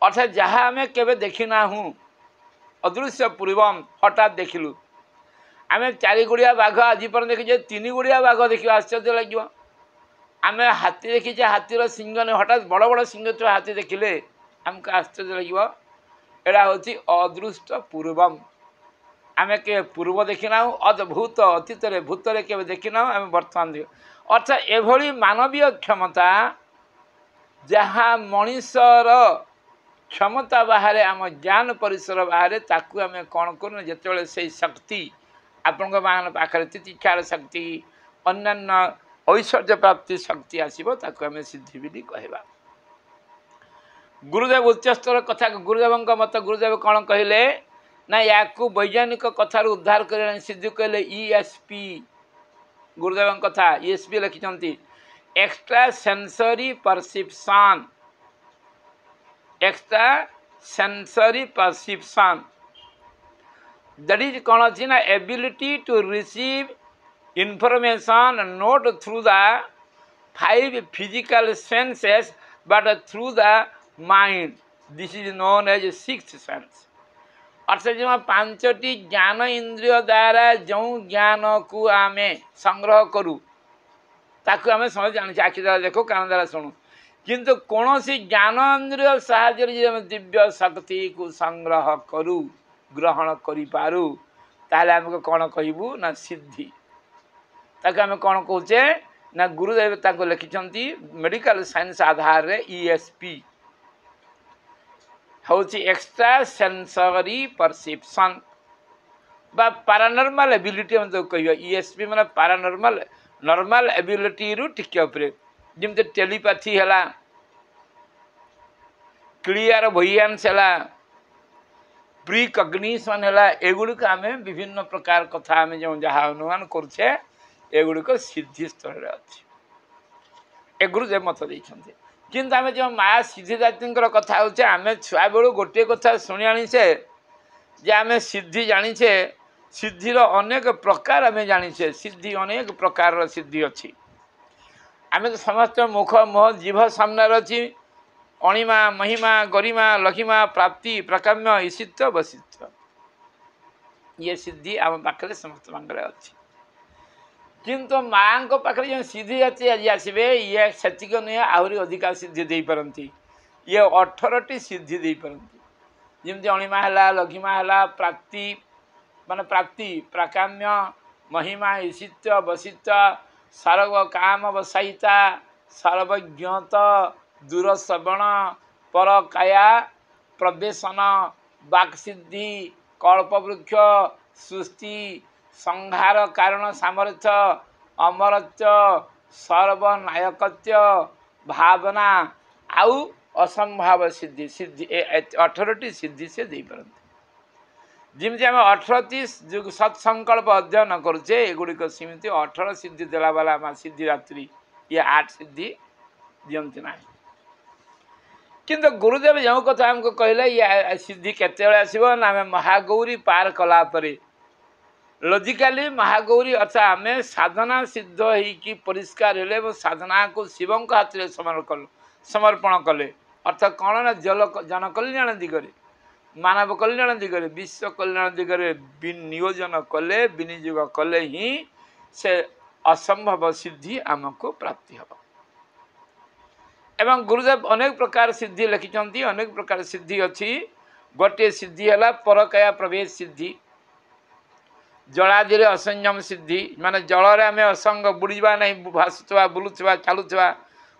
ଅର୍ଥାତ୍ ଯାହା ଆମେ କେବେ ଦେଖିନାହୁଁ, ଅଦୃଶ୍ୟ ପୂର୍ବମ, ହଠାତ୍ ଦେଖିଲୁ। ଆମେ 4 ଗୋଡ଼ିଆ ବାଘ ଆଜି ପର୍ଯ୍ୟନ୍ତ ଦେଖିଛେ, 3 ଗୋଡ଼ିଆ ବାଘ ଦେଖିବା ଆଶ୍ଚର୍ଯ୍ୟ ଲାଗିବ। ଆମେ ହାତୀ ଦେଖିଛେ, ହାତୀର ସିଂହ, ହଠାତ୍ ବଡ଼ ବଡ଼ ସିଂହ ଥିବା ହାତୀ ଦେଖିଲେ ଆମକୁ ଆଶ୍ଚର୍ଯ୍ୟ ଲାଗିବ। ଏଇଟା ହେଉଛି ଅଦୃଷ୍ଟ ପୂର୍ବମ। ଆମେ କେବେ ପୂର୍ବ ଦେଖିନାହୁଁ, ଅଦ୍ଭୁତ ଅତୀତରେ ଭୂତରେ କେବେ ଦେଖିନାହୁଁ, ଆମେ ବର୍ତ୍ତମାନ ଦେଖିବା। ଅର୍ଥାତ୍ ଏଭଳି ମାନବୀୟ କ୍ଷମତା ଯାହା ମଣିଷର କ୍ଷମତା ବାହାରେ, ଆମ ଜ୍ଞାନ ପରିସର ବାହାରେ, ତାକୁ ଆମେ କ'ଣ କରୁନା, ଯେତେବେଳେ ସେଇ ଶକ୍ତି ଆପଣଙ୍କ ମାନଙ୍କ ପାଖରେ ତିତିକ୍ଷାର ଶକ୍ତି, ଅନ୍ୟାନ୍ୟ ଐଶ୍ୱର୍ଯ୍ୟ ପ୍ରାପ୍ତି ଶକ୍ତି ଆସିବ, ତାକୁ ଆମେ ସିଦ୍ଧି ବୋଲି କହିବା। ଗୁରୁଦେବ ଉଚ୍ଚସ୍ତର କଥା, ଗୁରୁଦେବଙ୍କ ମତ, ଗୁରୁଦେବ କ'ଣ କହିଲେ ନା ୟାକୁ ବୈଜ୍ଞାନିକ କଥାରୁ ଉଦ୍ଧାର କରିବା ସିଦ୍ଧି କହିଲେ ESP। ଗୁରୁଦେବଙ୍କ କଥା ESP ଲେଖିଛନ୍ତି, extra sensory perception. Extra sensory perception that is କ'ଣ ଅଛି ନା ability to receive information not through the 5 physical senses but through the mind. This is known as sixth sense. ଅର୍ଥାତ୍ ଯେଉଁ 5ଟି ଜ୍ଞାନ ଇନ୍ଦ୍ରିୟ ଦ୍ୱାରା ଯେଉଁ ଜ୍ଞାନକୁ ଆମେ ସଂଗ୍ରହ କରୁ, ତାକୁ ଆମେ ସମସ୍ତେ ଜାଣିଛେ, ଆଖି ଦ୍ୱାରା ଦେଖୁ, କାନ ଦ୍ୱାରା ଶୁଣୁ। କିନ୍ତୁ କୌଣସି ଜ୍ଞାନ ଇନ୍ଦ୍ରିୟ ସାହାଯ୍ୟରେ ଯଦି ଆମେ ଦିବ୍ୟ ଶକ୍ତିକୁ ସଂଗ୍ରହ କରୁ, ଗ୍ରହଣ କରିପାରୁ, ତାହେଲେ ଆମକୁ କ'ଣ କହିବୁ ନା ସିଦ୍ଧି। ତାକୁ ଆମେ କ'ଣ କହୁଛେ ନା ଗୁରୁଦେବ ତାଙ୍କୁ ଲେଖିଛନ୍ତି ମେଡ଼ିକାଲ ସାଇନ୍ସ ଆଧାରରେ ESP ହେଉଛି ଏକ୍ସଟ୍ରା ସେନ୍ସରି ପରସେପସନ୍ ବା ପାରାନର୍ମାଲ ଏବିଲିଟି ଆମେ ତାକୁ କହିବା। ESP ମାନେ ପାରାନର୍ମାଲ, ନର୍ମାଲ ଏବିଲିଟିରୁ ଟିକେ ଉପରେ, ଯେମିତି ଟେଲିପାଥି ହେଲା, କ୍ଲିୟର ଭୋଇଆନ୍ସ ହେଲା, ପ୍ରିକଗ୍ନିସନ୍ ହେଲା, ଏଗୁଡ଼ିକ ଆମେ ବିଭିନ୍ନ ପ୍ରକାର କଥା ଆମେ ଯେଉଁ ଯାହା ଅନୁମାନ କରୁଛେ, ଏଗୁଡ଼ିକ ସିଦ୍ଧି ସ୍ତରରେ ଅଛି। ଏ ଗୁରୁଦେବ ମତ ଦେଇଛନ୍ତି। କିନ୍ତୁ ଆମେ ଯେଉଁ ମା ସିଦ୍ଧିଦାତ୍ରୀଙ୍କର କଥା ହେଉଛେ, ଆମେ ଛୁଆବେଳୁ ଗୋଟିଏ କଥା ଶୁଣି ଆଣିଛେ ଯେ ଆମେ ସିଦ୍ଧି ଜାଣିଛେ, ସିଦ୍ଧିର ଅନେକ ପ୍ରକାର ଆମେ ଜାଣିଛେ, ସିଦ୍ଧି ଅନେକ ପ୍ରକାରର ସିଦ୍ଧି ଅଛି। ଆମେ ତ ସମସ୍ତ ମୁଖ ମୋହ ଜିଭ ସାମ୍ନାରେ ଅଛି, ଅଣିମା ମହିମା ଗରିମା ଲଘିମା ପ୍ରାପ୍ତି ପ୍ରକାମ୍ୟ ଈଶିତ୍ୱ ବଶିତ୍ୱ, ଇଏ ସିଦ୍ଧି ଆମ ପାଖରେ ସମସ୍ତ ପାଖରେ ଅଛି। କିନ୍ତୁ ମାଆଙ୍କ ପାଖରେ ଯେଉଁ ସିଦ୍ଧି ଜାତି ଆଜି ଆସିବେ, ଇଏ ସେତିକି ନୁହେଁ, ଆହୁରି ଅଧିକା ସିଦ୍ଧି ଦେଇପାରନ୍ତି। ଇଏ 18ଟି ସିଦ୍ଧି ଦେଇପାରନ୍ତି। ଯେମିତି ଅଣିମା ହେଲା, ଲଘିମା ହେଲା, ପ୍ରାପ୍ତି ମାନେ ପ୍ରାପ୍ତି, ପ୍ରାକାମ୍ୟ, ମହିମା, ଈଶିତ୍ୱ, ବଶିତ୍ୱ, ସର୍ବ କାମ ବସାଇତା, ସର୍ବଜ୍ଞତ, ଦୂରଶ୍ରବଣ, ପରକାୟା ପ୍ରବେଶନ, ବାକ୍ସିଦ୍ଧି, କଳ୍ପବୃକ୍ଷ, ସୃଷ୍ଟି, ସଂହାର କାରଣ ସାମର୍ଥ୍ୟ, ଅମରତ୍ୱ, ସର୍ବନାୟକତ୍ୱ, ଭାବନା, ଆଉ ଅସମ୍ଭାବ ସିଦ୍ଧି। ସିଦ୍ଧି 18ଟି ସିଦ୍ଧି ସେ ଦେଇପାରନ୍ତି। ଯେମିତି ଆମେ 18ଟି ଯେଉଁ ସତ୍ସଙ୍କଳ୍ପ ଅଧ୍ୟୟନ କରୁଛେ, ଏଗୁଡ଼ିକ ସେମିତି 18 ସିଦ୍ଧି ଦେଲା ବାଲା ମା ସିଦ୍ଧିଦାତ୍ରୀ, ଇଏ 8 ସିଦ୍ଧି ଦିଅନ୍ତି ନାହିଁ। କିନ୍ତୁ ଗୁରୁଦେବ ଯେଉଁ କଥା ଆମକୁ କହିଲେ, ଇଏ ସିଦ୍ଧି କେତେବେଳେ ଆସିବ ନା ଆମେ ମହାଗୌରୀ ପାର କଲା ପରେ। ଲଜିକାଲି ମହାଗୌରୀ ଅର୍ଥାତ୍ ଆମେ ସାଧନା ସିଦ୍ଧ ହେଇକି ପରିଷ୍କାର ହେଲେ ଏବଂ ସାଧନାକୁ ଶିବଙ୍କ ହାତରେ ସମର୍ପଣ କଲେ, ଅର୍ଥାତ୍ କ'ଣ ନା ଜନକଲ୍ୟାଣ ଦିଗରେ, ମାନବ କଲ୍ୟାଣ ଦିଗରେ, ବିଶ୍ୱ କଲ୍ୟାଣ ଦିଗରେ ନିୟୋଜନ କଲେ, ବିନିଯୋଗ କଲେ ହିଁ ସେ ଅସମ୍ଭବ ସିଦ୍ଧି ଆମକୁ ପ୍ରାପ୍ତି ହେବ। ଏବଂ ଗୁରୁଦେବ ଅନେକ ପ୍ରକାର ସିଦ୍ଧି ଲେଖିଛନ୍ତି, ଅନେକ ପ୍ରକାର ସିଦ୍ଧି ଅଛି। ଗୋଟିଏ ସିଦ୍ଧି ହେଲା ପରକାୟା ପ୍ରବେଶ ସିଦ୍ଧି, ଜଳାଦିରେ ଅସଂଯମ ସିଦ୍ଧି, ମାନେ ଜଳରେ ଆମେ ଅସଙ୍ଗ ବୁଡ଼ିଯିବା ନାହିଁ, ଭାସୁଥିବା, ବୁଲୁଥିବା, ଚାଲୁଥିବା,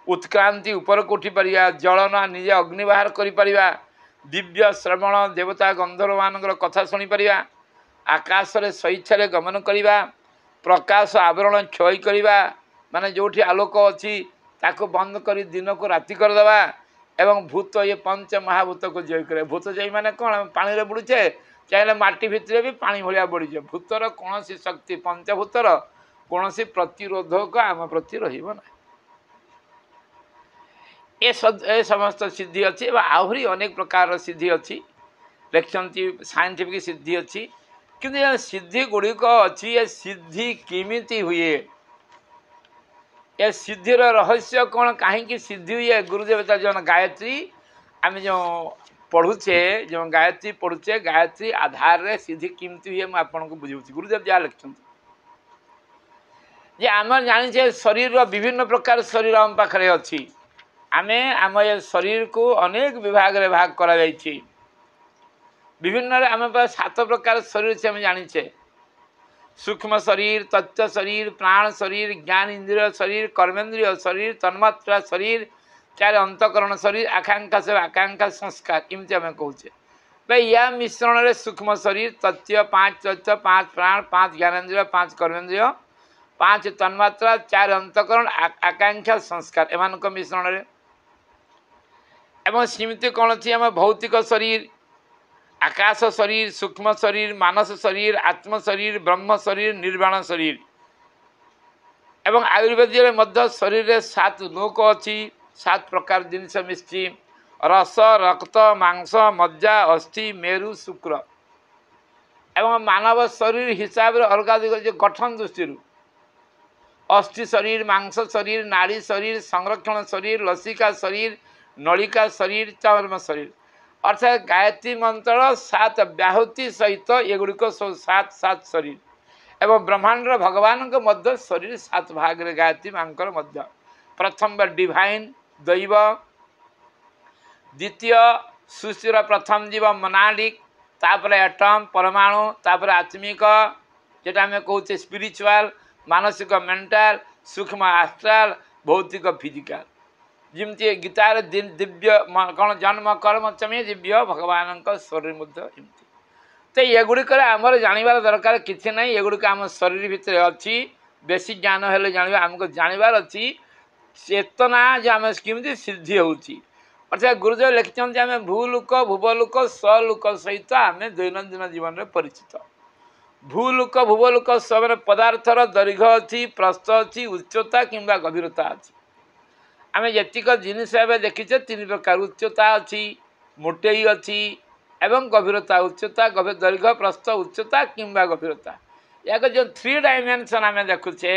ଉତ୍କ୍ରାନ୍ତି ଉପରକୁ ଉଠିପାରିବା, ଜଳ ନା ନିଜେ ଅଗ୍ନି ବାହାର କରିପାରିବା, ଦିବ୍ୟ ଶ୍ରବଣ ଦେବତା ଗନ୍ଧର୍ବମାନଙ୍କର କଥା ଶୁଣିପାରିବା, ଆକାଶରେ ସ୍ୱଇଚ୍ଛାରେ ଗମନ କରିବା, ପ୍ରକାଶ ଆବରଣ କ୍ଷୟ କରିବା, ମାନେ ଯେଉଁଠି ଆଲୋକ ଅଛି ତାକୁ ବନ୍ଦ କରି ଦିନକୁ ରାତି କରିଦେବା, ଏବଂ ଭୂତ ଇଏ ପଞ୍ଚ ମହାଭୂତକୁ ଜୟ କରିବା। ଭୂତ ଜୟ ମାନେ କ'ଣ? ଆମେ ପାଣିରେ ବୁଡ଼ୁଛେ, ଚାହିଁଲେ ମାଟି ଭିତରେ ବି ପାଣି ଭଳିଆ ବୁଡ଼ିଯିବ। ଭୂତର କୌଣସି ଶକ୍ତି, ପଞ୍ଚଭୂତର କୌଣସି ପ୍ରତିରୋଧକ ଆମ ପ୍ରତି ରହିବ ନାହିଁ। ଏ ସମସ୍ତ ସିଦ୍ଧି ଅଛି ଏବଂ ଆହୁରି ଅନେକ ପ୍ରକାରର ସିଦ୍ଧି ଅଛି। ଲେଖିଛନ୍ତି, ସାଇଣ୍ଟିଫିକ୍ ସିଦ୍ଧି ଅଛି। କିନ୍ତୁ ଏ ସିଦ୍ଧି ଗୁଡ଼ିକ ଅଛି, ଏ ସିଦ୍ଧି କେମିତି ହୁଏ, ଏ ସିଦ୍ଧିର ରହସ୍ୟ କ'ଣ, କାହିଁକି ସିଦ୍ଧି ହୁଏ? ଗୁରୁଦେବ ତାର ଯେଉଁ ଗାୟତ୍ରୀ ଆମେ ଯେଉଁ ପଢ଼ୁଛେ, ଯେଉଁ ଗାୟତ୍ରୀ ପଢ଼ୁଛେ, ଗାୟତ୍ରୀ ଆଧାରରେ ସିଦ୍ଧି କେମିତି ହୁଏ ମୁଁ ଆପଣଙ୍କୁ ବୁଝାଉଛି। ଗୁରୁଦେବ ଯାହା ଲେଖିଛନ୍ତି ଯେ ଆମେ ଜାଣିଛେ ଶରୀରର ବିଭିନ୍ନ ପ୍ରକାର ଶରୀର ଆମ ପାଖରେ ଅଛି। ଆମେ ଆମ ଏ ଶରୀରକୁ ଅନେକ ବିଭାଗରେ ଭାଗ କରାଯାଇଛି। ବିଭିନ୍ନରେ ଆମ ପାଖରେ 7 ପ୍ରକାର ଶରୀର ଅଛି, ଆମେ ଜାଣିଛେ। ସୂକ୍ଷ୍ମ ଶରୀର, ତତ୍ତ୍ୱ ଶରୀର, ପ୍ରାଣ ଶରୀର, ଜ୍ଞାନ ଇନ୍ଦ୍ରିୟ ଶରୀର, କର୍ମେନ୍ଦ୍ରିୟ ଶରୀର, ତନ୍ମାତ୍ରା ଶରୀର, 4 ଅନ୍ତଃକରଣ ଶରୀର, ଆକାଂକ୍ଷା ସବୁ ଆକାଂକ୍ଷା ସଂସ୍କାର, ଏମିତି ଆମେ କହୁଛେ। ୟା ମିଶ୍ରଣରେ ସୂକ୍ଷ୍ମ ଶରୀର, ତତ୍ତ୍ୱ, 5 ତତ୍ତ୍ୱ, 5 ପ୍ରାଣ, 5 ଜ୍ଞାନେନ୍ଦ୍ରିୟ, 5 କର୍ମେନ୍ଦ୍ରିୟ, 5 ତନ୍ମାତ୍ରା, 4 ଅନ୍ତଃକରଣ, ଆକାଂକ୍ଷା ସଂସ୍କାର, ଏମାନଙ୍କ ମିଶ୍ରଣରେ। ଏବଂ ସେମିତି କ'ଣ ଅଛି ଆମ ଭୌତିକ ଶରୀର, ଆକାଶ ଶରୀର, ସୂକ୍ଷ୍ମ ଶରୀର, ମାନସ ଶରୀର, ଆତ୍ମ ଶରୀର, ବ୍ରହ୍ମ ଶରୀର, ନିର୍ବାଣ ଶରୀର। ଏବଂ ଆୟୁର୍ବେଦରେ ମଧ୍ୟ ଶରୀରରେ 7 ଲୋକ ଅଛି, 7 ପ୍ରକାର ଜିନିଷ ମିଶିଛି। ରସ, ରକ୍ତ, ମାଂସ, ମଜ୍ଜା, ଅସ୍ଥି, ମେରୁ, ଶୁକ୍ର। ଏବଂ ମାନବ ଶରୀର ହିସାବରେ ଅଲଗା ଦିଗ ଯେ ଗଠନ ଦୃଷ୍ଟିରୁ ଅସ୍ଥି ଶରୀର, ମାଂସ ଶରୀର, ନାଡ଼ୀ ଶରୀର, ସଂରକ୍ଷଣ ଶରୀର, ଲସିକା ଶରୀର, ନଳିକା ଶରୀର, ଚର୍ମ ଶରୀର। ଅର୍ଥାତ୍ ଗାୟତ୍ରୀ ମନ୍ତ୍ର 7 ବ୍ୟାହୁତି ସହିତ ଏଗୁଡ଼ିକ ସବୁ 7 7 ଶରୀର। ଏବଂ ବ୍ରହ୍ମାଣ୍ଡର ଭଗବାନଙ୍କ ମଧ୍ୟ ଶରୀର 7 ଭାଗରେ ଗାୟତ୍ରୀ ମାଙ୍କର ମଧ୍ୟ। ପ୍ରଥମ ବା ଡିଭାଇନ୍ ଦୈବ, ଦ୍ୱିତୀୟ ସୃଷ୍ଟିର ପ୍ରଥମ ଜୀବ ମନାଡ଼ିକ, ତାପରେ ଆଟମ୍ ପରମାଣୁ, ତାପରେ ଆତ୍ମିକ ଯେଟା ଆମେ କହୁଛେ ସ୍ପିରିଚୁଆଲ, ମାନସିକ ମେଣ୍ଟାଲ, ସୂକ୍ଷ୍ମ ଆଷ୍ଟ୍ରାଲ, ଭୌତିକ ଫିଜିକାଲ। ଯେମିତି ଗୀତାରେ ଦିବ୍ୟ କ'ଣ ଜନ୍ମ କର୍ମ ଚମେ ଦିବ୍ୟ, ଭଗବାନଙ୍କ ଶରୀର ମଧ୍ୟ ଏମିତି। ତ ଏଗୁଡ଼ିକରେ ଆମର ଜାଣିବାର ଦରକାର କିଛି ନାହିଁ, ଏଗୁଡ଼ିକ ଆମ ଶରୀର ଭିତରେ ଅଛି। ବେଶୀ ଜ୍ଞାନ ହେଲେ ଜାଣିବା, ଆମକୁ ଜାଣିବାର ଅଛି ଚେତନା ଯେ ଆମେ କେମିତି ସିଦ୍ଧି ହେଉଛି। ଅର୍ଥାତ୍ ଗୁରୁଦେବ ଲେଖିଛନ୍ତି ଆମେ ଭୂଲୋକ, ଭୁବଲୋକ, ସ୍ୱଲୋକ ସହିତ ଆମେ ଦୈନନ୍ଦିନ ଜୀବନରେ ପରିଚିତ। ଭୂଲୋକ, ଭୁବଲୋକ ମାନେ ପଦାର୍ଥର ଦୈର୍ଘ୍ୟ ଅଛି, ପ୍ରସ୍ଥ ଅଛି, ଉଚ୍ଚତା କିମ୍ବା ଗଭୀରତା ଅଛି। ଆମେ ଯେତିକ ଜିନିଷ ଏବେ ଦେଖିଛେ 3 ପ୍ରକାର ଉଚ୍ଚତା ଅଛି, ମୋଟେଇ ଅଛି ଏବଂ ଗଭୀରତା। ଉଚ୍ଚତା, ଗଭୀର, ଦୈର୍ଘ୍ୟ, ପ୍ରସ୍ଥ, ଉଚ୍ଚତା କିମ୍ବା ଗଭୀରତା। ଏହାକୁ ଯେଉଁ 3 ଡାଇମେନସନ୍ ଆମେ ଦେଖୁଛେ,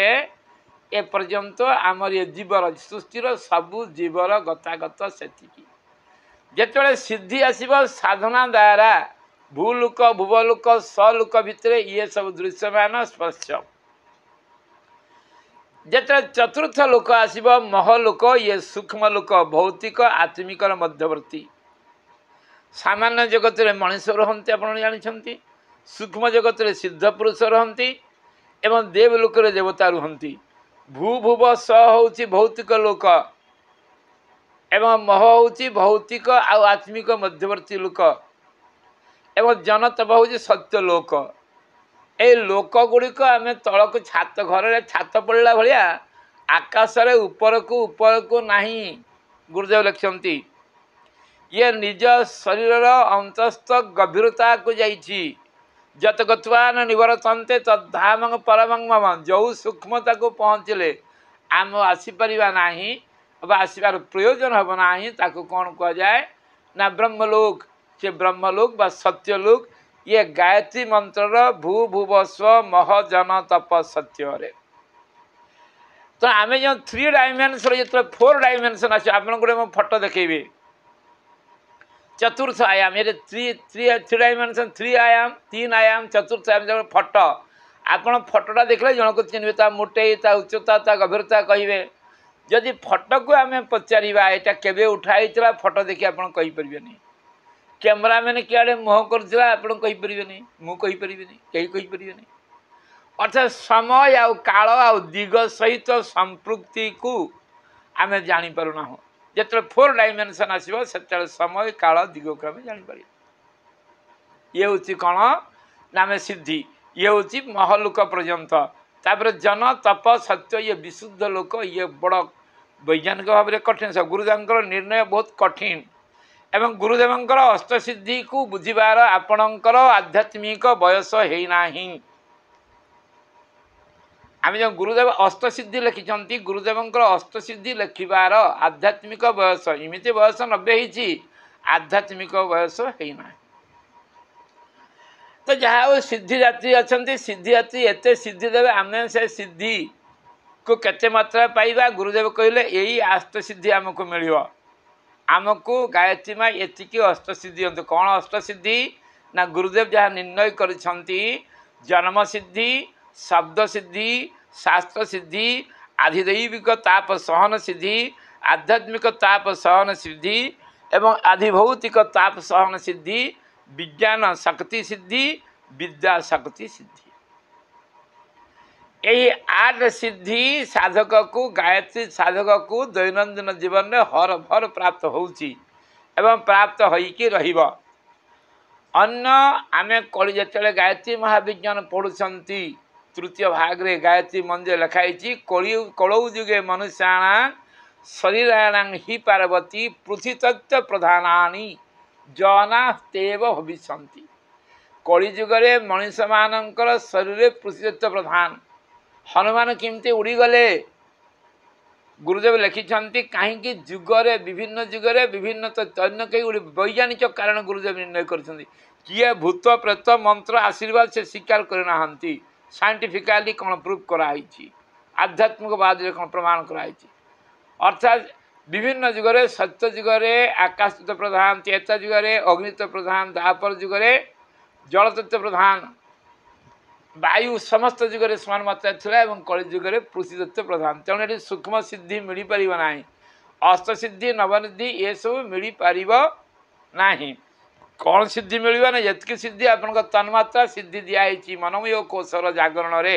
ଏପର୍ଯ୍ୟନ୍ତ ଆମର ଏ ଜୀବର ସୃଷ୍ଟିର ସବୁ ଜୀବର ଗତାଗତ ସେତିକି। ଯେତେବେଳେ ସିଦ୍ଧି ଆସିବ ସାଧନା ଦ୍ୱାରା ଭୂଲୋକ, ଭୁବଲୋକ, ସ୍ୱଲୋକ ଭିତରେ ଇଏ ସବୁ ଦୃଶ୍ୟମାନ ସ୍ପର୍ଶ। ଯେତେବେଳେ ଚତୁର୍ଥ ଲୋକ ଆସିବ ମହଲୋକ, ଇଏ ସୂକ୍ଷ୍ମ ଲୋକ, ଭୌତିକ ଆତ୍ମିକର ମଧ୍ୟବର୍ତ୍ତୀ। ସାମାନ୍ୟ ଜଗତରେ ମଣିଷ ରହନ୍ତି, ଆପଣ ଜାଣିଛନ୍ତି। ସୂକ୍ଷ୍ମ ଜଗତରେ ସିଦ୍ଧ ପୁରୁଷ ରହନ୍ତି ଏବଂ ଦେବଲୋକରେ ଦେବତା ରୁହନ୍ତି। ଭୂ ଭୁବ ସ ହେଉଛି ଭୌତିକ ଲୋକ ଏବଂ ମହ ହେଉଛି ଭୌତିକ ଆଉ ଆତ୍ମିକ ମଧ୍ୟବର୍ତ୍ତୀ ଲୋକ ଏବଂ ଜନତପ ହେଉଛି ସତ୍ୟ ଲୋକ। ଏଇ ଲୋକ ଗୁଡ଼ିକ ଆମେ ତଳକୁ ଛାତ ଘରରେ ଛାତ ପଡ଼ିଲା ଭଳିଆ ଆକାଶରେ ଉପରକୁ ଉପରକୁ ନାହିଁ। ଗୁରୁଦେବ ଲେଖିଛନ୍ତି ଇଏ ନିଜ ଶରୀରର ଅନ୍ତସ୍ଥ ଗଭୀରତାକୁ ଯାଇଛି। ଯତ ଗତ୍ବା ନ ନିବରତନ୍ତେ ତଦ୍ଧାମଂ ପରମଂ ମମ। ଯେଉଁ ସୂକ୍ଷ୍ମତାକୁ ପହଞ୍ଚିଲେ ଆମ ଆସିପାରିବା ନାହିଁ ବା ଆସିବାର ପ୍ରୟୋଜନ ହେବ ନାହିଁ, ତାକୁ କ'ଣ କୁହାଯାଏ ନା ବ୍ରହ୍ମଲୋକ। ସେ ବ୍ରହ୍ମଲୋକ ବା ସତ୍ୟଲୋକ ଇଏ ଗାୟତ୍ରୀ ମନ୍ତ୍ରର ଭୂ ଭୁବ ସ୍ୱ ମହ ଜନ ତପ ସତ୍ୟରେ। ତ ଆମେ ଯେଉଁ 3 ଡାଇମେନସନ୍, ଯେତେବେଳେ 4 ଡାଇମେନସନ୍ ଆସିବ, ଆପଣଙ୍କୁ ଗୋଟେ ମୁଁ ଫଟୋ ଦେଖେଇବି। ଚତୁର୍ଥ ଆୟାମ, ଏଠି ଥ୍ରୀ ଥ୍ରୀ ଥ୍ରୀ ଡାଇମେନସନ୍, 3 ଆୟାମ, 3 ଆୟାମ, ଚତୁର୍ଥ ଆୟାମ। ଯେତେବେଳେ ଫଟୋ ଆପଣ ଫଟୋଟା ଦେଖିଲେ ଜଣକୁ ଚିହ୍ନିବେ, ତା ମୋଟେଇ, ତା ଉଚ୍ଚତା, ତା ଗଭୀରତା କହିବେ। ଯଦି ଫଟୋକୁ ଆମେ ପଚାରିବା ଏଇଟା କେବେ ଉଠା ହେଇଥିଲା, ଫଟୋ ଦେଖି ଆପଣ କହିପାରିବେନି। କ୍ୟାମେରାମ୍ୟାନ୍ କିଆଡ଼େ ମୁହଁ କରୁଥିଲା ଆପଣ କହିପାରିବେନି, ମୁଁ କହିପାରିବିନି, କେହି କହିପାରିବେନି। ଅର୍ଥାତ୍ ସମୟ ଆଉ କାଳ ଆଉ ଦିଗ ସହିତ ସମ୍ପୃକ୍ତିକୁ ଆମେ ଜାଣିପାରୁନାହୁଁ। ଯେତେବେଳେ 4 ଡାଇମେନସନ୍ ଆସିବ ସେତେବେଳେ ସମୟ, କାଳ, ଦିଗକୁ ଆମେ ଜାଣିପାରିବା। ଇଏ ହେଉଛି କ'ଣ ନା ଆମେ ସିଦ୍ଧି। ଇଏ ହେଉଛି ମହଲୋକ ପର୍ଯ୍ୟନ୍ତ। ତାପରେ ଜନ ତପ ସତ୍ୟ, ଇଏ ବିଶୁଦ୍ଧ ଲୋକ। ଇଏ ବଡ଼ ବୈଜ୍ଞାନିକ ଭାବରେ କଠିନ। ଗୁରୁଦେବଙ୍କର ନିର୍ଣ୍ଣୟ ବହୁତ କଠିନ ଏବଂ ଗୁରୁଦେବଙ୍କର ଅଷ୍ଟସିଦ୍ଧିକୁ ବୁଝିବାର ଆପଣଙ୍କର ଆଧ୍ୟାତ୍ମିକ ବୟସ ହେଇନାହିଁ। ଆମେ ଯେଉଁ ଗୁରୁଦେବ ଅଷ୍ଟସିଦ୍ଧି ଲେଖିଛନ୍ତି, ଗୁରୁଦେବଙ୍କର ଅଷ୍ଟସିଦ୍ଧି ଲେଖିବାର ଆଧ୍ୟାତ୍ମିକ ବୟସ, ଏମିତି ବୟସ 90 ହେଇଛି, ଆଧ୍ୟାତ୍ମିକ ବୟସ ହେଇନାହିଁ। ତ ଯାହା ହଉ ସିଦ୍ଧିଦାତ୍ରୀ ଅଛନ୍ତି, ସିଦ୍ଧିଦାତ୍ରୀ ଏତେ ସିଦ୍ଧି ଦେବେ, ଆମେ ସେ ସିଦ୍ଧିକୁ କେତେ ମାତ୍ରା ପାଇବା? ଗୁରୁଦେବ କହିଲେ ଏଇ ଅଷ୍ଟସିଦ୍ଧି ଆମକୁ ମିଳିବ। ଆମକୁ ଗାୟତ୍ରୀ ମା ଏତିକି ଅଷ୍ଟସିଦ୍ଧି ଦିଅନ୍ତୁ। କ'ଣ ଅଷ୍ଟସିଦ୍ଧି ନା ଗୁରୁଦେବ ଯାହା ନିର୍ଣ୍ଣୟ କରିଛନ୍ତି, ଜନ୍ମସିଦ୍ଧି, ଶବ୍ଦସିଦ୍ଧି, ଶାସ୍ତ୍ର ସିଦ୍ଧି, ଆଧିଦୈବିକ ତାପ ସହନ ସିଦ୍ଧି, ଆଧ୍ୟାତ୍ମିକ ତାପ ସହନ ସିଦ୍ଧି ଏବଂ ଆଧିଭୌତିକ ତାପ ସହନ ସିଦ୍ଧି, ବିଜ୍ଞାନ ଶକ୍ତି ସିଦ୍ଧି, ବିଦ୍ୟା ଶକ୍ତି ସିଦ୍ଧି। ଏହି 8 ସିଦ୍ଧି ସାଧକକୁ, ଗାୟତ୍ରୀ ସାଧକକୁ ଦୈନନ୍ଦିନ ଜୀବନରେ ହର ଭର ପ୍ରାପ୍ତ ହେଉଛି ଏବଂ ପ୍ରାପ୍ତ ହୋଇକି ରହିବ। ଅନ୍ୟ ଆମେ କଳି ଯେତେବେଳେ ଗାୟତ୍ରୀ ମହାବିଜ୍ଞାନ ପଢ଼ୁଛନ୍ତି, ତୃତୀୟ ଭାଗରେ ଗାୟତ୍ରୀ ମନ୍ଦିର ଲେଖା ହେଇଛି, କଳି କଳଉ ଯୁଗେ ମନୁଷ୍ୟାଣା ଶରୀରାଣାଂ ହି ପାର୍ବତୀ ପୃଥିତତ୍ତ୍ୱ ପ୍ରଧାନାନି ଜନାସ୍ତେବ ଭବିଷ୍ୟନ୍ତି। କଳିଯୁଗରେ ମଣିଷମାନଙ୍କର ଶରୀରରେ ପୃଥିତତ୍ତ୍ୱ ପ୍ରଧାନ। ହନୁମାନ କେମିତି ଉଡ଼ିଗଲେ? ଗୁରୁଦେବ ଲେଖିଛନ୍ତି କାହିଁକି ଯୁଗରେ ବିଭିନ୍ନ ଯୁଗରେ ବିଭିନ୍ନ ଅନ୍ୟ କେହି ଉଡ଼ି, ବୈଜ୍ଞାନିକ କାରଣ ଗୁରୁଦେବ ନିର୍ଣ୍ଣୟ କରିଛନ୍ତି। କିଏ ଭୂତ ପ୍ରେତ ମନ୍ତ୍ର ଆଶୀର୍ବାଦ ସେ ସ୍ୱୀକାର କରିନାହାନ୍ତି। ସାଇଣ୍ଟିଫିକାଲି କ'ଣ ପ୍ରୁଭ୍ କରାହେଇଛି, ଆଧ୍ୟାତ୍ମିକବାଦରେ କ'ଣ ପ୍ରମାଣ କରାହେଇଛି। ଅର୍ଥାତ୍ ବିଭିନ୍ନ ଯୁଗରେ, ସତ୍ୟ ଯୁଗରେ ଆକାଶ ତତ୍ତ୍ୱ ପ୍ରଧାନ, ତ୍ରେତା ଯୁଗରେ ଅଗ୍ନିତତ୍ତ୍ୱ ପ୍ରଧାନ, ଦ୍ୱାପର ଯୁଗରେ ଜଳତତ୍ତ୍ୱ ପ୍ରଧାନ, ବାୟୁ ସମସ୍ତ ଯୁଗରେ ସମାନ ମାତ୍ରାରେ ଥିଲା ଏବଂ କଳି ଯୁଗରେ ପୃଥିତତ୍ତ୍ୱ ପ୍ରଧାନ। ତେଣୁ ଏଠି ସୂକ୍ଷ୍ମ ସିଦ୍ଧି ମିଳିପାରିବ ନାହିଁ, ଅଷ୍ଟସିଦ୍ଧି ନବନିଧି ଏସବୁ ମିଳିପାରିବ ନାହିଁ। କ'ଣ ସିଦ୍ଧି ମିଳିବ ନା ଯେତିକି ସିଦ୍ଧି ଆପଣଙ୍କ ତନ୍ମାତ୍ରା ସିଦ୍ଧି ଦିଆହେଇଛି ମନୋମୟ କୋଷର ଜାଗରଣରେ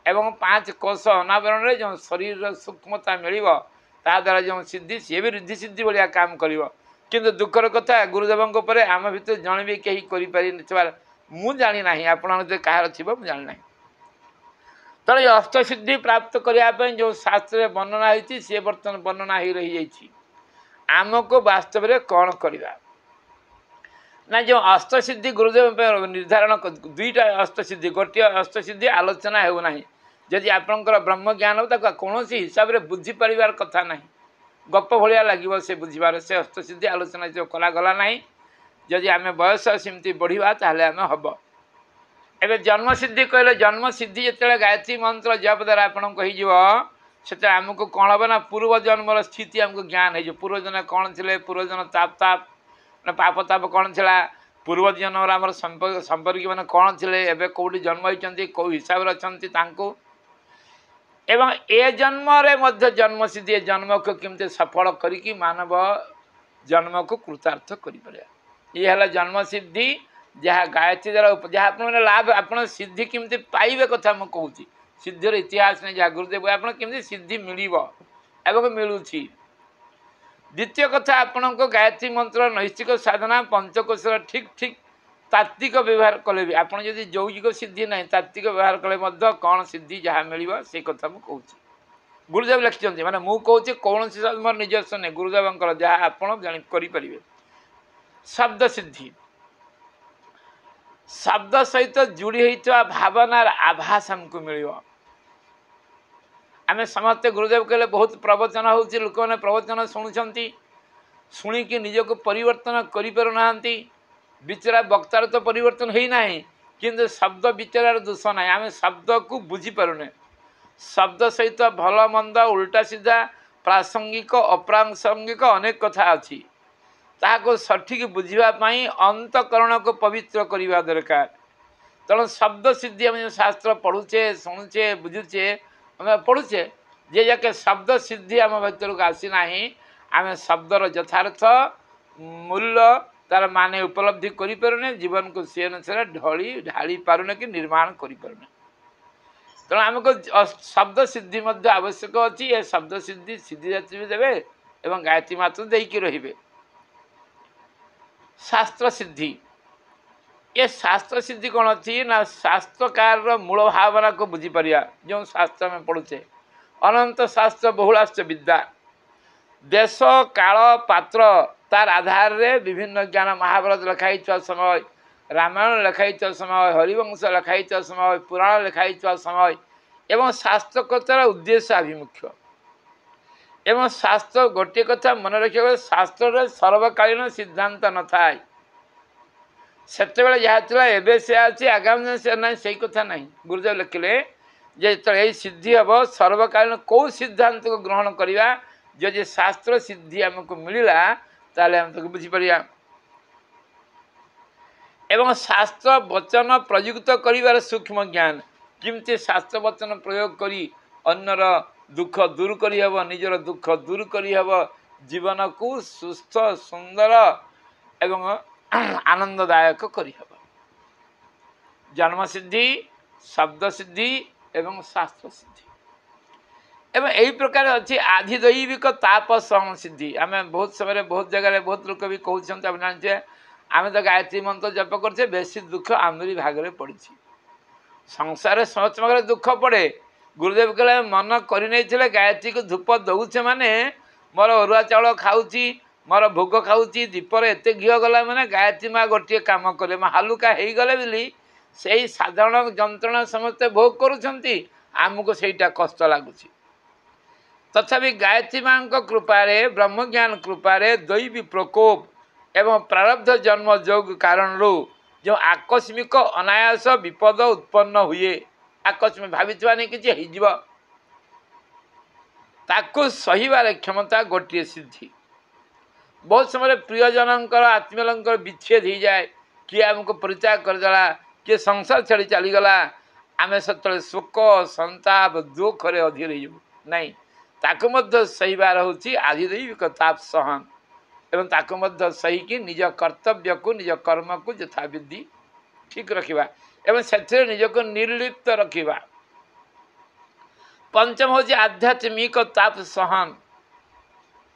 ଏବଂ 5 କୋଷ ଅନାବରଣରେ ଯେଉଁ ଶରୀରର ସୂକ୍ଷ୍ମତା ମିଳିବ, ତା ଦ୍ୱାରା ଯେଉଁ ସିଦ୍ଧି, ସିଏ ବି ଋଦ୍ଧି ସିଦ୍ଧି ଭଳିଆ କାମ କରିବ। କିନ୍ତୁ ଦୁଃଖର କଥା, ଗୁରୁଦେବଙ୍କ ପରେ ଆମ ଭିତରେ ଜଣେ ବି କେହି କରିପାରିନଥିବାର ମୁଁ ଜାଣିନାହିଁ। ଆପଣଙ୍କ ଭିତରେ କାହାର ଥିବ ମୁଁ ଜାଣିନାହିଁ। ତେଣୁ ଏ ଅଷ୍ଟସିଦ୍ଧି ପ୍ରାପ୍ତ କରିବା ପାଇଁ ଯେଉଁ ଶାସ୍ତ୍ରରେ ବର୍ଣ୍ଣନା ହେଇଛି, ସିଏ ବର୍ତ୍ତମାନ ବର୍ଣ୍ଣନା ହେଇ ରହିଯାଇଛି। ଆମକୁ ବାସ୍ତବରେ କ'ଣ କରିବା ନା ଯେଉଁ ଅଷ୍ଟସିଦ୍ଧି ଗୁରୁଦେବ ପାଇଁ ନିର୍ଦ୍ଧାରଣ 2ଟା ଅଷ୍ଟସିଦ୍ଧି, ଗୋଟିଏ ଅଷ୍ଟସିଦ୍ଧି ଆଲୋଚନା ହେଉନାହିଁ। ଯଦି ଆପଣଙ୍କର ବ୍ରହ୍ମଜ୍ଞାନ ହେବ, ତାକୁ କୌଣସି ହିସାବରେ ବୁଝିପାରିବାର କଥା ନାହିଁ, ଗପ ଭଳିଆ ଲାଗିବ ସେ ବୁଝିବାର। ସେ ଅଷ୍ଟସିଦ୍ଧି ଆଲୋଚନା ଯେଉଁ କରାଗଲା ନାହିଁ। ଯଦି ଆମେ ବୟସ ସେମିତି ବଢ଼ିବା ତାହେଲେ ଆମେ ହେବ। ଏବେ ଜନ୍ମସିଦ୍ଧି କହିଲେ, ଜନ୍ମସିଦ୍ଧି ଯେତେବେଳେ ଗାୟତ୍ରୀ ମନ୍ତ୍ର ଜପ ଦ୍ୱାରା ଆପଣଙ୍କୁ ହେଇଯିବ, ସେତେବେଳେ ଆମକୁ କ'ଣ ହେବ ନା ପୂର୍ବ ଜନ୍ମର ସ୍ଥିତି ଆମକୁ ଜ୍ଞାନ ହେଇଯିବ। ପୂର୍ବଜନ୍ମ କ'ଣ ଥିଲେ, ପୂର୍ବଜନ୍ମ ତାପ ତାପ ନା ପାପ ତାପ କ'ଣ ଥିଲା, ପୂର୍ବ ଜନ୍ମର ଆମର ସମ୍ପର୍କୀୟମାନେ କ'ଣ ଥିଲେ, ଏବେ କେଉଁଠି ଜନ୍ମ ହେଇଛନ୍ତି, କେଉଁ ହିସାବରେ ଅଛନ୍ତି ତାଙ୍କୁ, ଏବଂ ଏ ଜନ୍ମରେ ମଧ୍ୟ ଜନ୍ମସିଦ୍ଧି, ଏ ଜନ୍ମକୁ କେମିତି ସଫଳ କରିକି ମାନବ ଜନ୍ମକୁ କୃତାର୍ଥ କରିପାରିବା। ଇଏ ହେଲା ଜନ୍ମସିଦ୍ଧି, ଯାହା ଗାୟତ୍ରୀ ଦ୍ୱାରା ଯାହା ଆପଣମାନେ ଲାଭ, ଆପଣ ସିଦ୍ଧି କେମିତି ପାଇବେ କଥା ମୁଁ କହୁଛି। ସିଦ୍ଧିର ଇତିହାସ ନାହିଁ, ଯାହା ଗୁରୁଦେବ ଆପଣ କେମିତି ସିଦ୍ଧି ମିଳିବ ଏବଂ ମିଳୁଛି। ଦ୍ୱିତୀୟ କଥା, ଆପଣଙ୍କ ଗାୟତ୍ରୀ ମନ୍ତ୍ର ନୈଷ୍ଠିକ ସାଧନା ପଞ୍ଚକୋଷର ଠିକ୍ ଠିକ୍ ତାତ୍ତ୍ୱିକ ବ୍ୟବହାର କଲେ ବି, ଆପଣ ଯଦି ଯୌଗିକ ସିଦ୍ଧି ନାହିଁ, ତାତ୍ତ୍ୱିକ ବ୍ୟବହାର କଲେ ମଧ୍ୟ କ'ଣ ସିଦ୍ଧି ଯାହା ମିଳିବ ସେ କଥା ମୁଁ କହୁଛି। ଗୁରୁଦେବ ଲେଖିଛନ୍ତି, ମାନେ ମୁଁ କହୁଛି କୌଣସି ମୋର ନିଜସ୍ୱ ନାହିଁ, ଗୁରୁଦେବଙ୍କର ଯାହା ଆପଣ ଜାଣି କରିପାରିବେ। ଶବ୍ଦ ସିଦ୍ଧି, ଶବ୍ଦ ସହିତ ଯୋଡ଼ି ହୋଇଥିବା ଭାବନାର ଆଭାସ ଆମକୁ ମିଳିବ। ଆମେ ସମସ୍ତେ ଗୁରୁଦେବ କହିଲେ ବହୁତ ପ୍ରବଚନ ହେଉଛି, ଲୋକମାନେ ପ୍ରବଚନ ଶୁଣୁଛନ୍ତି, ଶୁଣିକି ନିଜକୁ ପରିବର୍ତ୍ତନ କରିପାରୁନାହାନ୍ତି। ବିଚରା ବକ୍ତାର ତ ପରିବର୍ତ୍ତନ ହେଇନାହିଁ, କିନ୍ତୁ ଶବ୍ଦ ବିଚରାର ଦୋଷ ନାହିଁ। ଆମେ ଶବ୍ଦକୁ ବୁଝିପାରୁନେ। ଶବ୍ଦ ସହିତ ଭଲ ମନ୍ଦ ଉଲ୍ଟା ସିଧା ପ୍ରାସଙ୍ଗିକ ଅପ୍ରାସଙ୍ଗିକ ଅନେକ କଥା ଅଛି। ତାହାକୁ ସଠିକ୍ ବୁଝିବା ପାଇଁ ଅନ୍ତଃକରଣକୁ ପବିତ୍ର କରିବା ଦରକାର। ତେଣୁ ଶବ୍ଦ ସିଦ୍ଧି ଆମେ ଯେଉଁ ଶାସ୍ତ୍ର ପଢ଼ୁଛେ, ଶୁଣୁଛେ, ବୁଝୁଛେ, ଆମେ ପଢ଼ୁଛେ, ଯେ ଯାକେ ଶବ୍ଦ ସିଦ୍ଧି ଆମ ଭିତରକୁ ଆସିନାହିଁ, ଆମେ ଶବ୍ଦର ଯଥାର୍ଥ ମୂଲ୍ୟ ତାର ମାନେ ଉପଲବ୍ଧି କରିପାରୁନେ, ଜୀବନକୁ ସେ ଅନୁସାରେ ଢାଳି ପାରୁନେ କି ନିର୍ମାଣ କରିପାରୁନେ। ତେଣୁ ଆମକୁ ଶବ୍ଦ ସିଦ୍ଧି ମଧ୍ୟ ଆବଶ୍ୟକ ଅଛି। ଏ ଶବ୍ଦ ସିଦ୍ଧି ସିଦ୍ଧିଦାତ୍ରୀ ବି ଦେବେ ଏବଂ ଗାୟତ୍ରୀ ମାତ୍ର ଦେଇକି ରହିବେ। ଶାସ୍ତ୍ର ସିଦ୍ଧି, ଏ ଶାସ୍ତ୍ର ସିଦ୍ଧି କ'ଣ ଅଛି ନା ଶାସ୍ତ୍ରକାରର ମୂଳ ଭାବନାକୁ ବୁଝିପାରିବା। ଯେଉଁ ଶାସ୍ତ୍ର ଆମେ ପଢ଼ୁଛେ, ଅନନ୍ତ ଶାସ୍ତ୍ର ବହୁଳାସ୍ୟ ବିଦ୍ୟା, ଦେଶ କାଳ ପାତ୍ର ତାର ଆଧାରରେ ବିଭିନ୍ନ ଜ୍ଞାନ। ମହାଭାରତ ଲେଖା ହେଇଥିବା ସମୟ, ରାମାୟଣ ଲେଖା ହେଇଥିବା ସମୟ, ହରିବଂଶ ଲେଖା ହେଇଥିବା ସମୟ, ପୁରାଣ ଲେଖା ହେଇଥିବା ସମୟ ଏବଂ ଶାସ୍ତ୍ରକର୍ତ୍ତାର ଉଦ୍ଦେଶ୍ୟ ଆଭିମୁଖ୍ୟ। ଏବଂ ଶାସ୍ତ୍ର ଗୋଟିଏ କଥା ମନେ ରଖିବାକୁ, ଶାସ୍ତ୍ରରେ ସର୍ବକାଳୀନ ସିଦ୍ଧାନ୍ତ ନଥାଏ। ସେତେବେଳେ ଯାହା ଥିଲା ଏବେ ସେୟା ଅଛି, ଆଗାମୀ ଦିନ ସେ ନାହିଁ, ସେଇ କଥା ନାହିଁ। ଗୁରୁଦେବ ଲେଖିଲେ ଯେ ଯେତେବେଳେ ଏଇ ସିଦ୍ଧି ହେବ, ସର୍ବକାଳୀନ କେଉଁ ସିଦ୍ଧାନ୍ତକୁ ଗ୍ରହଣ କରିବା, ଯଦି ଶାସ୍ତ୍ର ସିଦ୍ଧି ଆମକୁ ମିଳିଲା ତାହେଲେ ଆମେ ତାକୁ ବୁଝିପାରିବା। ଏବଂ ଶାସ୍ତ୍ର ବଚନ ପ୍ରଯୁକ୍ତ କରିବାର ସୂକ୍ଷ୍ମ ଜ୍ଞାନ, କେମିତି ଶାସ୍ତ୍ର ବଚନ ପ୍ରୟୋଗ କରି ଅନ୍ୟର ଦୁଃଖ ଦୂର କରିହେବ, ନିଜର ଦୁଃଖ ଦୂର କରିହେବ, ଜୀବନକୁ ସୁସ୍ଥ ସୁନ୍ଦର ଏବଂ ଆନନ୍ଦଦାୟକ କରିହେବ। ଜନ୍ମସିଦ୍ଧି, ଶବ୍ଦ ସିଦ୍ଧି ଏବଂ ଶାସ୍ତ୍ର ସିଦ୍ଧି। ଏବଂ ଏହି ପ୍ରକାର ଅଛି ଆଧିଦୈବିକ ତାପ ସହନ ସିଦ୍ଧି। ଆମେ ବହୁତ ସମୟରେ ବହୁତ ଜାଗାରେ ବହୁତ ଲୋକ ବି କହୁଛନ୍ତି, ଆମେ ଜାଣିଛେ ଆମେ ତ ଗାୟତ୍ରୀ ମନ୍ତ୍ର ଜପ କରୁଛେ, ବେଶୀ ଦୁଃଖ ଆମରି ଭାଗରେ ପଡ଼ିଛି। ସଂସାରରେ ସମସ୍ତ ଭାଗରେ ଦୁଃଖ ପଡ଼େ। ଗୁରୁଦେବ କହିଲେ ମନ କରିନେଇଥିଲେ ଗାୟତ୍ରୀକୁ ଧୂପ ଦେଉଛେ ମାନେ ମୋର ଅରୁଆ ଚାଉଳ ଖାଉଛି, ମୋର ଭୋଗ ଖାଉଛି, ଦୀପରେ ଏତେ ଘିଅ ଗଲା ମାନେ ଗାୟତ୍ରୀ ମା ଗୋଟିଏ କାମ କରେ, ମା ହାଲୁକା ହେଇଗଲେ ବୋଲି ସେଇ ସାଧାରଣ ଯନ୍ତ୍ରଣା ସମସ୍ତେ ଭୋଗ କରୁଛନ୍ତି, ଆମକୁ ସେଇଟା କଷ୍ଟ ଲାଗୁଛି। ତଥାପି ଗାୟତ୍ରୀ ମାଙ୍କ କୃପାରେ, ବ୍ରହ୍ମଜ୍ଞାନ କୃପାରେ, ଦୈବୀ ପ୍ରକୋପ ଏବଂ ପ୍ରାରବ୍ଧ ଜନ୍ମ ଯୋଗ କାରଣରୁ ଯେଉଁ ଆକସ୍ମିକ ଅନାୟାସ ବିପଦ ଉତ୍ପନ୍ନ ହୁଏ, ଆକସ୍ମିକ ଭାବିଥିବା ନେଇ କିଛି ହେଇଯିବ, ତାକୁ ସହିବାର କ୍ଷମତା ଗୋଟିଏ ସିଦ୍ଧି। ବହୁତ ସମୟରେ ପ୍ରିୟଜନଙ୍କର ଆତ୍ମୀୟଙ୍କର ବିଚ୍ଛେଦ ହେଇଯାଏ, କିଏ ଆମକୁ ପରିତ୍ୟାଗ କରିଦେଲା, କିଏ ସଂସାର ଛାଡ଼ି ଚାଲିଗଲା, ଆମେ ସେତେବେଳେ ଶୋକ ସନ୍ତାପ ଦୁଃଖରେ ଅଧୀର ହେଇଯିବୁ। ନାଇଁ, ତାକୁ ମଧ୍ୟ ସହିବାର ହେଉଛି ଆଧିଦୈବିକ ତାପ ସହନ, ଏବଂ ତାକୁ ମଧ୍ୟ ସହିକି ନିଜ କର୍ତ୍ତବ୍ୟକୁ ନିଜ କର୍ମକୁ ଯଥାବିଧି ଠିକ୍ ରଖିବା ଏବଂ ସେଥିରେ ନିଜକୁ ନିର୍ଲିପ୍ତ ରଖିବା। ପଞ୍ଚମ ହେଉଛି ଆଧ୍ୟାତ୍ମିକ ତାପ ସହନ।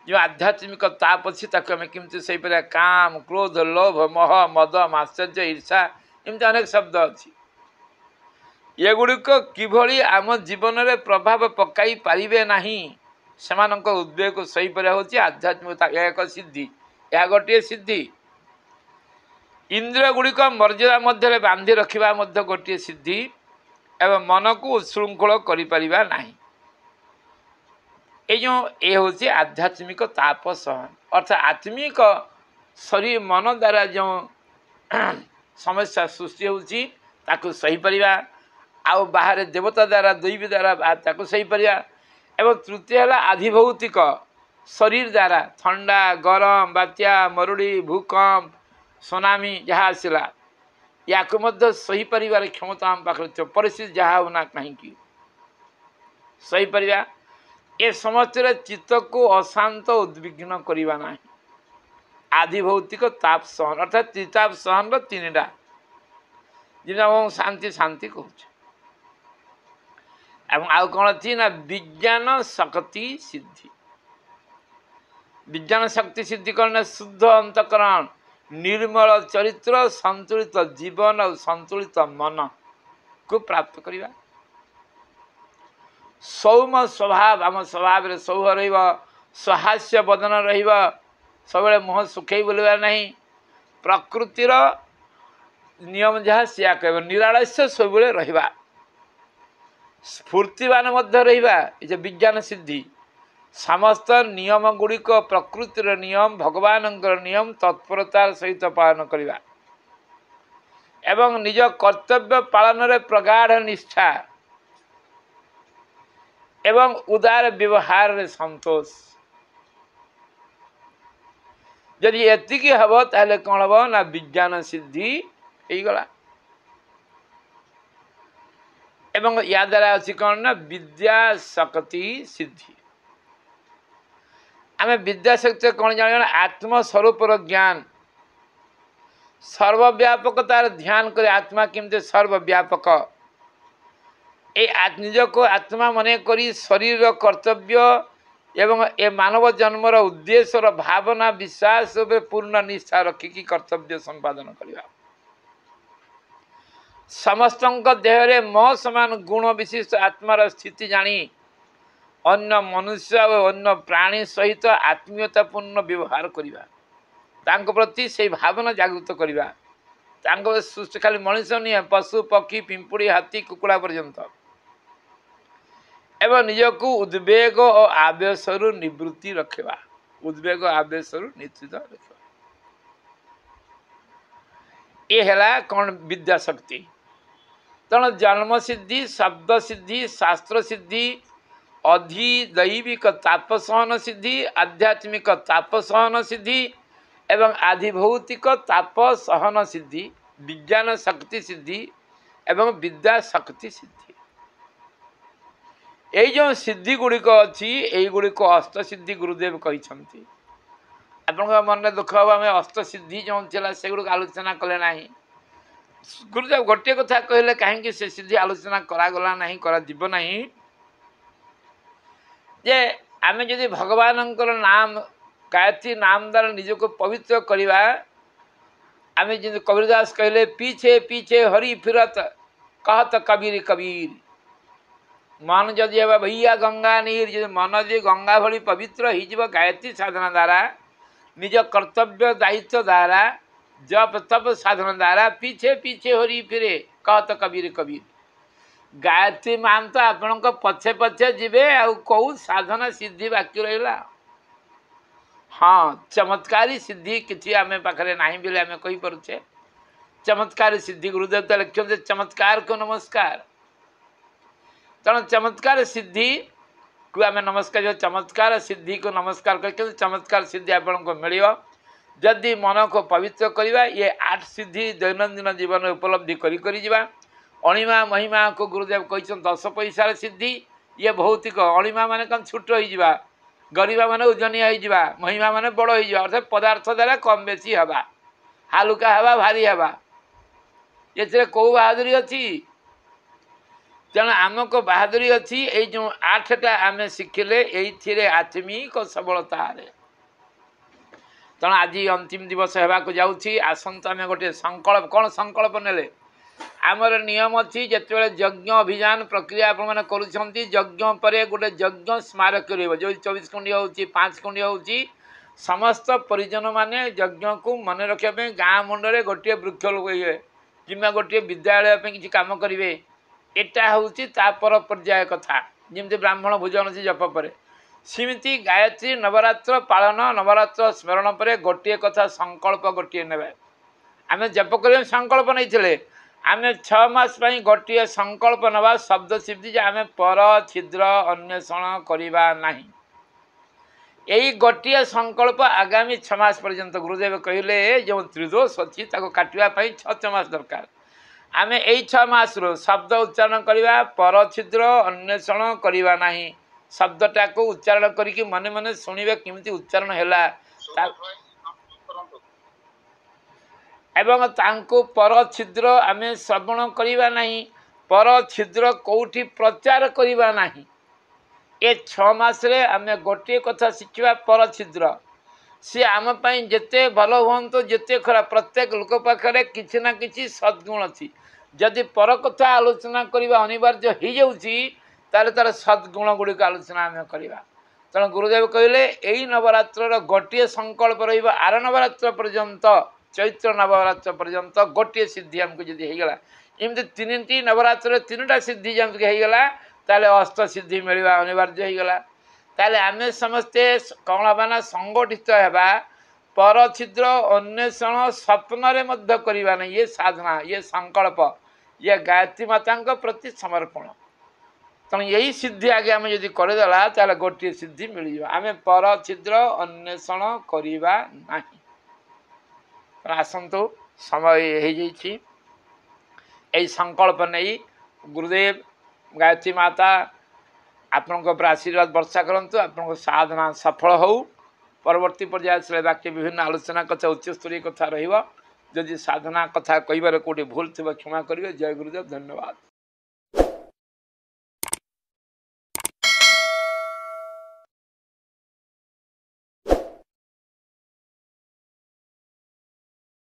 ଯେଉଁ ଆଧ୍ୟାତ୍ମିକ ତାପ ଅଛି ତାକୁ ଆମେ କେମିତି ସହିପାରିବା? କାମ, କ୍ରୋଧ, ଲୋଭ, ମୋହ, ମଦ, ମାତ୍ସର୍ଯ୍ୟ, ଈର୍ଷା, ଏମିତି ଅନେକ ଶବ୍ଦ ଅଛି। ଏଗୁଡ଼ିକ କିଭଳି ଆମ ଜୀବନରେ ପ୍ରଭାବ ପକାଇ ପାରିବେ ନାହିଁ, ସେମାନଙ୍କ ଉଦ୍ବେଗ ସହିପାରିବା ହେଉଛି ଆଧ୍ୟାତ୍ମିକତା। ଏହା ଏକ ସିଦ୍ଧି, ଏହା ଗୋଟିଏ ସିଦ୍ଧି। ଇନ୍ଦ୍ରିୟ ଗୁଡ଼ିକ ମର୍ଯ୍ୟାଦା ମଧ୍ୟରେ ବାନ୍ଧି ରଖିବା ମଧ୍ୟ ଗୋଟିଏ ସିଦ୍ଧି, ଏବଂ ମନକୁ ଉତ୍ଶୃଙ୍ଖଳ କରିପାରିବା ନାହିଁ। ଏଇ ଯେଉଁ ଏ ହେଉଛି ଆଧ୍ୟାତ୍ମିକ ତାପ ସହନ, ଅର୍ଥାৎ ଆତ୍ମିକ ଶରୀର ମନ ଦ୍ୱାରା ଯେଉଁ ସମସ୍ୟା ସୃଷ୍ଟି ହେଉଛି ତାକୁ ସହିପାରିବା, ଆଉ ବାହାରେ ଦେବତା ଦ୍ୱାରା ଦୈବୀ ଦ୍ୱାରା ତାକୁ ସହିପାରିବା। ଏବଂ ତୃତୀୟ ହେଲା ଆଧିଭୌତିକ ଶରୀର ଦ୍ୱାରା ଥଣ୍ଡା, ଗରମ, ବାତ୍ୟା, ମରୁଡ଼ି, ଭୂକମ୍ପ, ସୁନାମି ଯାହା ଆସିଲା, ୟାକୁ ମଧ୍ୟ ସହିପାରିବାର କ୍ଷମତା ଆମ ପାଖରେ ଥିବ। ପରିସ୍ଥିତି ଯାହା ହେଉନା କାହିଁକି ସହିପାରିବା। ଏ ସମସ୍ତରେ ଚିତ୍ତକୁ ଅଶାନ୍ତ ଉଦ୍ବିଗ୍ନ କରିବା ନାହିଁ। ଆଧିଭୌତିକ ତାପ ସହନ, ଅର୍ଥାତ୍ ତ୍ରିତାପ ସହନର ତିନିଟା, ଯେମିତି ଆମ ଶାନ୍ତି ଶାନ୍ତି କହୁଛେ। ଏବଂ ଆଉ କ'ଣ ଅଛି ନା ବିଜ୍ଞାନ ଶକ୍ତି ସିଦ୍ଧି। ବିଜ୍ଞାନ ଶକ୍ତି ସିଦ୍ଧି କ'ଣ ନା ଶୁଦ୍ଧ ଅନ୍ତଃକରଣ, ନିର୍ମଳ ଚରିତ୍ର, ସନ୍ତୁଳିତ ଜୀବନ ଆଉ ସନ୍ତୁଳିତ ମନକୁ ପ୍ରାପ୍ତ କରିବା। ସୌମ ସ୍ୱଭାବ, ଆମ ସ୍ୱଭାବରେ ସୌହ ରହିବ, ସହାସ୍ୟ ବଦନ ରହିବ, ସବୁବେଳେ ମୁହଁ ଶୁଖେଇ ବୁଲିବାର ନାହିଁ। ପ୍ରକୃତିର ନିୟମ ଯାହା ସେୟା କହିବ। ନିରାଳସ୍ୟ ସବୁବେଳେ ରହିବା, ସ୍ଫୂର୍ତ୍ତିବାନ ମଧ୍ୟ ରହିବା। ଏ ଯେ ବିଜ୍ଞାନ ସିଦ୍ଧି, ସମସ୍ତ ନିୟମ ଗୁଡ଼ିକ ପ୍ରକୃତିର ନିୟମ, ଭଗବାନଙ୍କର ନିୟମ ତତ୍ପରତାର ସହିତ ପାଳନ କରିବା ଏବଂ ନିଜ କର୍ତ୍ତବ୍ୟ ପାଳନରେ ପ୍ରଗାଢ଼ ନିଷ୍ଠା ଏବଂ ଉଦାର ବ୍ୟବହାରରେ ସନ୍ତୋଷ। ଯଦି ଏତିକି ହେବ ତାହେଲେ କ'ଣ ହେବ ନା ବିଜ୍ଞାନ ସିଦ୍ଧି ହେଇଗଲା। ଏବଂ ୟା ଦ୍ୱାରା ଅଛି କ'ଣ ନା ବିଦ୍ୟା ଶକ୍ତି ସିଦ୍ଧି। ଆମେ ବିଦ୍ୟା ଶକ୍ତି କ'ଣ ଜାଣିବା ନା ଆତ୍ମସ୍ୱରୂପର ଜ୍ଞାନ, ସର୍ବବ୍ୟାପକତାର ଧ୍ୟାନ କରି ଆତ୍ମା କେମିତି ସର୍ବବ୍ୟାପକ, ଏ ନିଜକୁ ଆତ୍ମା ମନେ କରି ଶରୀରର କର୍ତ୍ତବ୍ୟ ଏବଂ ଏ ମାନବ ଜନ୍ମର ଉଦ୍ଦେଶ୍ୟର ଭାବନା ବିଶ୍ୱାସ ଉପରେ ପୂର୍ଣ୍ଣ ନିଷ୍ଠା ରଖିକି କର୍ତ୍ତବ୍ୟ ସମ୍ପାଦନ କରିବା। ସମସ୍ତଙ୍କ ଦେହରେ ମୋ ସମାନ ଗୁଣ ବିଶିଷ୍ଟ ଆତ୍ମାର ସ୍ଥିତି ଜାଣି ଅନ୍ୟ ମନୁଷ୍ୟ ଓ ଅନ୍ୟ ପ୍ରାଣୀ ସହିତ ଆତ୍ମୀୟତାପୂର୍ଣ୍ଣ ବ୍ୟବହାର କରିବା, ତାଙ୍କ ପ୍ରତି ସେଇ ଭାବନା ଜାଗୃତ କରିବା। ତାଙ୍କ ସୃଷ୍ଟି ଖାଲି ମଣିଷ ନୁହେଁ, ପଶୁ ପକ୍ଷୀ ପିମ୍ପୁଡ଼ି ହାତୀ କୁକୁଡ଼ା ପର୍ଯ୍ୟନ୍ତ। ଏବଂ ନିଜକୁ ଉଦ୍ବେଗ ଓ ଆବେଶରୁ ନିବୃତ୍ତି ରଖିବା, ଉଦ୍ବେଗ ଆବେଶରୁ ନିବୃତ୍ତ ରଖିବା। ଏ ହେଲା କ'ଣ ବିଦ୍ୟା ଶକ୍ତି। ତେଣୁ ଜନ୍ମ ସିଦ୍ଧି, ଶବ୍ଦ ସିଦ୍ଧି, ଶାସ୍ତ୍ର ସିଦ୍ଧି, ଅଧିଦୈବିକ ତାପ ସହନ ସିଦ୍ଧି, ଆଧ୍ୟାତ୍ମିକ ତାପ ସହନ ସିଦ୍ଧି ଏବଂ ଆଧିଭୌତିକ ତାପ ସହନ ସିଦ୍ଧି, ବିଜ୍ଞାନ ଶକ୍ତି ସିଦ୍ଧି ଏବଂ ବିଦ୍ୟା ଶକ୍ତି ସିଦ୍ଧି। ଏଇ ଯେଉଁ ସିଦ୍ଧି ଗୁଡ଼ିକ ଅଛି, ଏଇଗୁଡ଼ିକ ଅଷ୍ଟସିଦ୍ଧି ଗୁରୁଦେବ କହିଛନ୍ତି। ଆପଣଙ୍କ ମନରେ ଦୁଃଖ ହେବ, ଆମେ ଅଷ୍ଟସିଦ୍ଧି ଯେଉଁ ଥିଲା ସେଗୁଡ଼ିକ ଆଲୋଚନା କଲେ ନାହିଁ। ଗୁରୁଦେବ ଗୋଟିଏ କଥା କହିଲେ, କାହିଁକି ସେ ସିଦ୍ଧି ଆଲୋଚନା କରାଗଲା ନାହିଁ, କରାଯିବ ନାହିଁ, ଯେ ଆମେ ଯଦି ଭଗବାନଙ୍କର ନାମ ଗାୟତ୍ରୀ ନାମ ଦ୍ୱାରା ନିଜକୁ ପବିତ୍ର କରିବା, ଆମେ ଯେମିତି କବୀର ଦାସ କହିଲେ, ପିଛେ ପିଛେ ହରି ଫିରତ କହତ କବୀର କବୀର। ମନ ଯଦି ହେବ ଭैया ଗଙ୍ଗା ନୀର, ଯଦି ମନ ଯଦି ଗଙ୍ଗା ଭଳି ପବିତ୍ର ହେଇଯିବ ଗାୟତ୍ରୀ ସାଧନା ଦ୍ୱାରା, ନିଜ କର୍ତ୍ତବ୍ୟ ଦାୟିତ୍ୱ ଦ୍ୱାରା, ଜପ ତପ ସାଧନା ଦ୍ୱାରା, ପିଛେ ପିଛେ ହରି ଫିରେ କହତ କବୀର କବୀର। ଗାୟତ୍ରୀ ମାନ ତ ଆପଣଙ୍କ ପଛେ ପଛେ ଯିବେ, ଆଉ କେଉଁ ସାଧନା ସିଦ୍ଧି ବାକି ରହିଲା? ହଁ, ଚମତ୍କାରୀ ସିଦ୍ଧି କିଛି ଆମେ ପାଖରେ ନାହିଁ ବୋଲି ଆମେ କହିପାରୁଛେ। ଚମତ୍କାରୀ ସିଦ୍ଧି ଗୁରୁଦେବ ତ ଲେଖିଛନ୍ତି, ଚମତ୍କାରକୁ ନମସ୍କାର। ତେଣୁ ଚମତ୍କାର ସିଦ୍ଧିକୁ ଆମେ ନମସ୍କାର, ଚମତ୍କାର ସିଦ୍ଧିକୁ ନମସ୍କାର କରି, କିନ୍ତୁ ଚମତ୍କାର ସିଦ୍ଧି ଆପଣଙ୍କୁ ମିଳିବ ଯଦି ମନକୁ ପବିତ୍ର କରିବା। ଇଏ 8 ସିଦ୍ଧି ଦୈନନ୍ଦିନ ଜୀବନରେ ଉପଲବ୍ଧି କରି କରିଯିବା। ଅଣିମା ମହିମାକୁ ଗୁରୁଦେବ କହିଛନ୍ତି 10 ପଇସାର ସିଦ୍ଧି। ଇଏ ଭୌତିକ ଅଣିମା ମାନେ କ'ଣ ଛୋଟ ହେଇଯିବା, ଗରିବା ମାନେ ଓଜନିଆ ହେଇଯିବା, ମହିମା ମାନେ ବଡ଼ ହେଇଯିବା, ଅର୍ଥାତ୍ ପଦାର୍ଥ ଦ୍ୱାରା କମ୍ ବେଶୀ ହେବା, ହାଲୁକା ହେବା, ଭାରି ହେବା। ଏଥିରେ କେଉଁ ବାହାଦୁରୀ ଅଛି? ତେଣୁ ଆମକୁ ବାହାଦୁରୀ ଅଛି ଏଇ ଯେଉଁ 8ଟା ଆମେ ଶିଖିଲେ, ଏଇଥିରେ ଆତ୍ମିକ ସବଳତାରେ। ତେଣୁ ଆଜି ଅନ୍ତିମ ଦିବସ ହେବାକୁ ଯାଉଛି। ଆସନ୍ତୁ ଆମେ ଗୋଟିଏ ସଂକଳ୍ପ, କ'ଣ ସଂକଳ୍ପ ନେଲେ? ଆମର ନିୟମ ଅଛି, ଯେତେବେଳେ ଯଜ୍ଞ ଅଭିଯାନ ପ୍ରକ୍ରିୟା ଆପଣମାନେ କରୁଛନ୍ତି, ଯଜ୍ଞ ପରେ ଗୋଟେ ଯଜ୍ଞ ସ୍ମାରକୀ ରହିବ। ଯେଉଁ 24 କୁଣ୍ଡି ହେଉଛି, 5 କୁଣ୍ଡି ହେଉଛି, ସମସ୍ତ ପରିଜନମାନେ ଯଜ୍ଞକୁ ମନେ ରଖିବା ପାଇଁ ଗାଁ ମୁଣ୍ଡରେ ଗୋଟିଏ ବୃକ୍ଷ ଲଗାଇବେ କିମ୍ବା ଗୋଟିଏ ବିଦ୍ୟାଳୟ ପାଇଁ କିଛି କାମ କରିବେ। ଏଟା ହେଉଛି ତା ପର ପର୍ଯ୍ୟାୟ କଥା। ଯେମିତି ବ୍ରାହ୍ମଣ ଭୋଜନ ଅଛି ଜପ ପରେ, ସେମିତି ଗାୟତ୍ରୀ ନବରାତ୍ର ପାଳନ, ନବରାତ୍ର ସ୍ମରଣ ପରେ ଗୋଟିଏ କଥା ସଂକଳ୍ପ ଗୋଟିଏ ନେବେ। ଆମେ ଜପ କରିବା ସଂକଳ୍ପ ନେଇଥିଲେ, ଆମେ 6 ମାସ ପାଇଁ ଗୋଟିଏ ସଂକଳ୍ପ ନେବା ଶବ୍ଦ ସିଦ୍ଧି, ଯେ ଆମେ ପର ଛିଦ୍ର ଅନ୍ୱେଷଣ କରିବା ନାହିଁ। ଏଇ ଗୋଟିଏ ସଂକଳ୍ପ ଆଗାମୀ 6 ମାସ ପର୍ଯ୍ୟନ୍ତ। ଗୁରୁଦେବ କହିଲେ ଯେଉଁ ତ୍ରିଦୋଷ ଅଛି ତାକୁ କାଟିବା ପାଇଁ 6 ମାସ ଦରକାର। ଆମେ ଏଇ 6 ମାସରୁ ଶବ୍ଦ ଉଚ୍ଚାରଣ କରିବା, ପର ଛିଦ୍ର ଅନ୍ୱେଷଣ କରିବା ନାହିଁ। ଶବ୍ଦଟାକୁ ଉଚ୍ଚାରଣ କରିକି ମନେ ମନେ ଶୁଣିବେ କେମିତି ଉଚ୍ଚାରଣ ହେଲା, ଏବଂ ତାଙ୍କୁ ପର ଛିଦ୍ର ଆମେ ଶ୍ରବଣ କରିବା ନାହିଁ, ପର ଛିଦ୍ର କେଉଁଠି ପ୍ରଚାର କରିବା ନାହିଁ। ଏ 6 ମାସରେ ଆମେ ଗୋଟିଏ କଥା ଶିଖିବା, ପର ଛିଦ୍ର। ସିଏ ଆମ ପାଇଁ ଯେତେ ଭଲ ହୁଅନ୍ତୁ ଯେତେ ଖରାପ, ପ୍ରତ୍ୟେକ ଲୋକ ପାଖରେ କିଛି ନା କିଛି ସଦ୍ଗୁଣ ଅଛି। ଯଦି ପର କଥା ଆଲୋଚନା କରିବା ଅନିବାର୍ଯ୍ୟ ହେଇଯାଉଛି, ତାହେଲେ ତା'ର ସଦ୍ଗୁଣ ଗୁଡ଼ିକ ଆଲୋଚନା ଆମେ କରିବା। ତେଣୁ ଗୁରୁଦେବ କହିଲେ ଏଇ ନବରାତ୍ରର ଗୋଟିଏ ସଂକଳ୍ପ ରହିବ ଆର ନବରାତ୍ର ପର୍ଯ୍ୟନ୍ତ, ଚୈତ୍ର ନବରାତ୍ର ପର୍ଯ୍ୟନ୍ତ ଗୋଟିଏ ସିଦ୍ଧି ଆମକୁ ଯଦି ହେଇଗଲା, ଏମିତି 3ଟି ନବରାତ୍ରରେ 3ଟା ସିଦ୍ଧି ଯେମିତି ହେଇଗଲା, ତାହେଲେ ଅଷ୍ଟ ସିଦ୍ଧି ମିଳିବା ଅନିବାର୍ଯ୍ୟ ହେଇଗଲା। ତାହେଲେ ଆମେ ସମସ୍ତେ କ'ଣ ହେବା ନା ସଂଗଠିତ ହେବା, ପର ଛିଦ୍ର ଅନ୍ୱେଷଣ ସ୍ୱପ୍ନରେ ମଧ୍ୟ କରିବା ନାହିଁ। ଇଏ ସାଧନା, ଇଏ ସଂକଳ୍ପ, ଇଏ ଗାୟତ୍ରୀ ମାତାଙ୍କ ପ୍ରତି ସମର୍ପଣ। ତେଣୁ ଏଇ ସିଦ୍ଧି ଆଗେ ଆମେ ଯଦି କରିଦେଲା, ତାହେଲେ ଗୋଟିଏ ସିଦ୍ଧି ମିଳିଯିବ, ଆମେ ପର ଛିଦ୍ର ଅନ୍ୱେଷଣ କରିବା ନାହିଁ। ତେଣୁ ଆସନ୍ତୁ, ସମୟ ହେଇଯାଇଛି। ଏଇ ସଂକଳ୍ପ ନେଇ ଗୁରୁଦେବ ଗାୟତ୍ରୀ ମାତା ଆପଣଙ୍କ ଉପରେ ଆଶୀର୍ବାଦ ବର୍ଷା କରନ୍ତୁ, ଆପଣଙ୍କ ସାଧନା ସଫଳ ହେଉ। ପରବର୍ତ୍ତୀ ପର୍ଯ୍ୟାୟ ବାକ୍ୟ ବିଭିନ୍ନ ଆଲୋଚନା କଥା, ଉଚ୍ଚସ୍ତରୀୟ କଥା ରହିବ। ଯଦି ସାଧନା କଥା କହିବାରେ କେଉଁଠି ଭୁଲ ଥିବ କ୍ଷମା କରିବେ। ଜୟ ଗୁରୁଦେବ, ଧନ୍ୟବାଦ।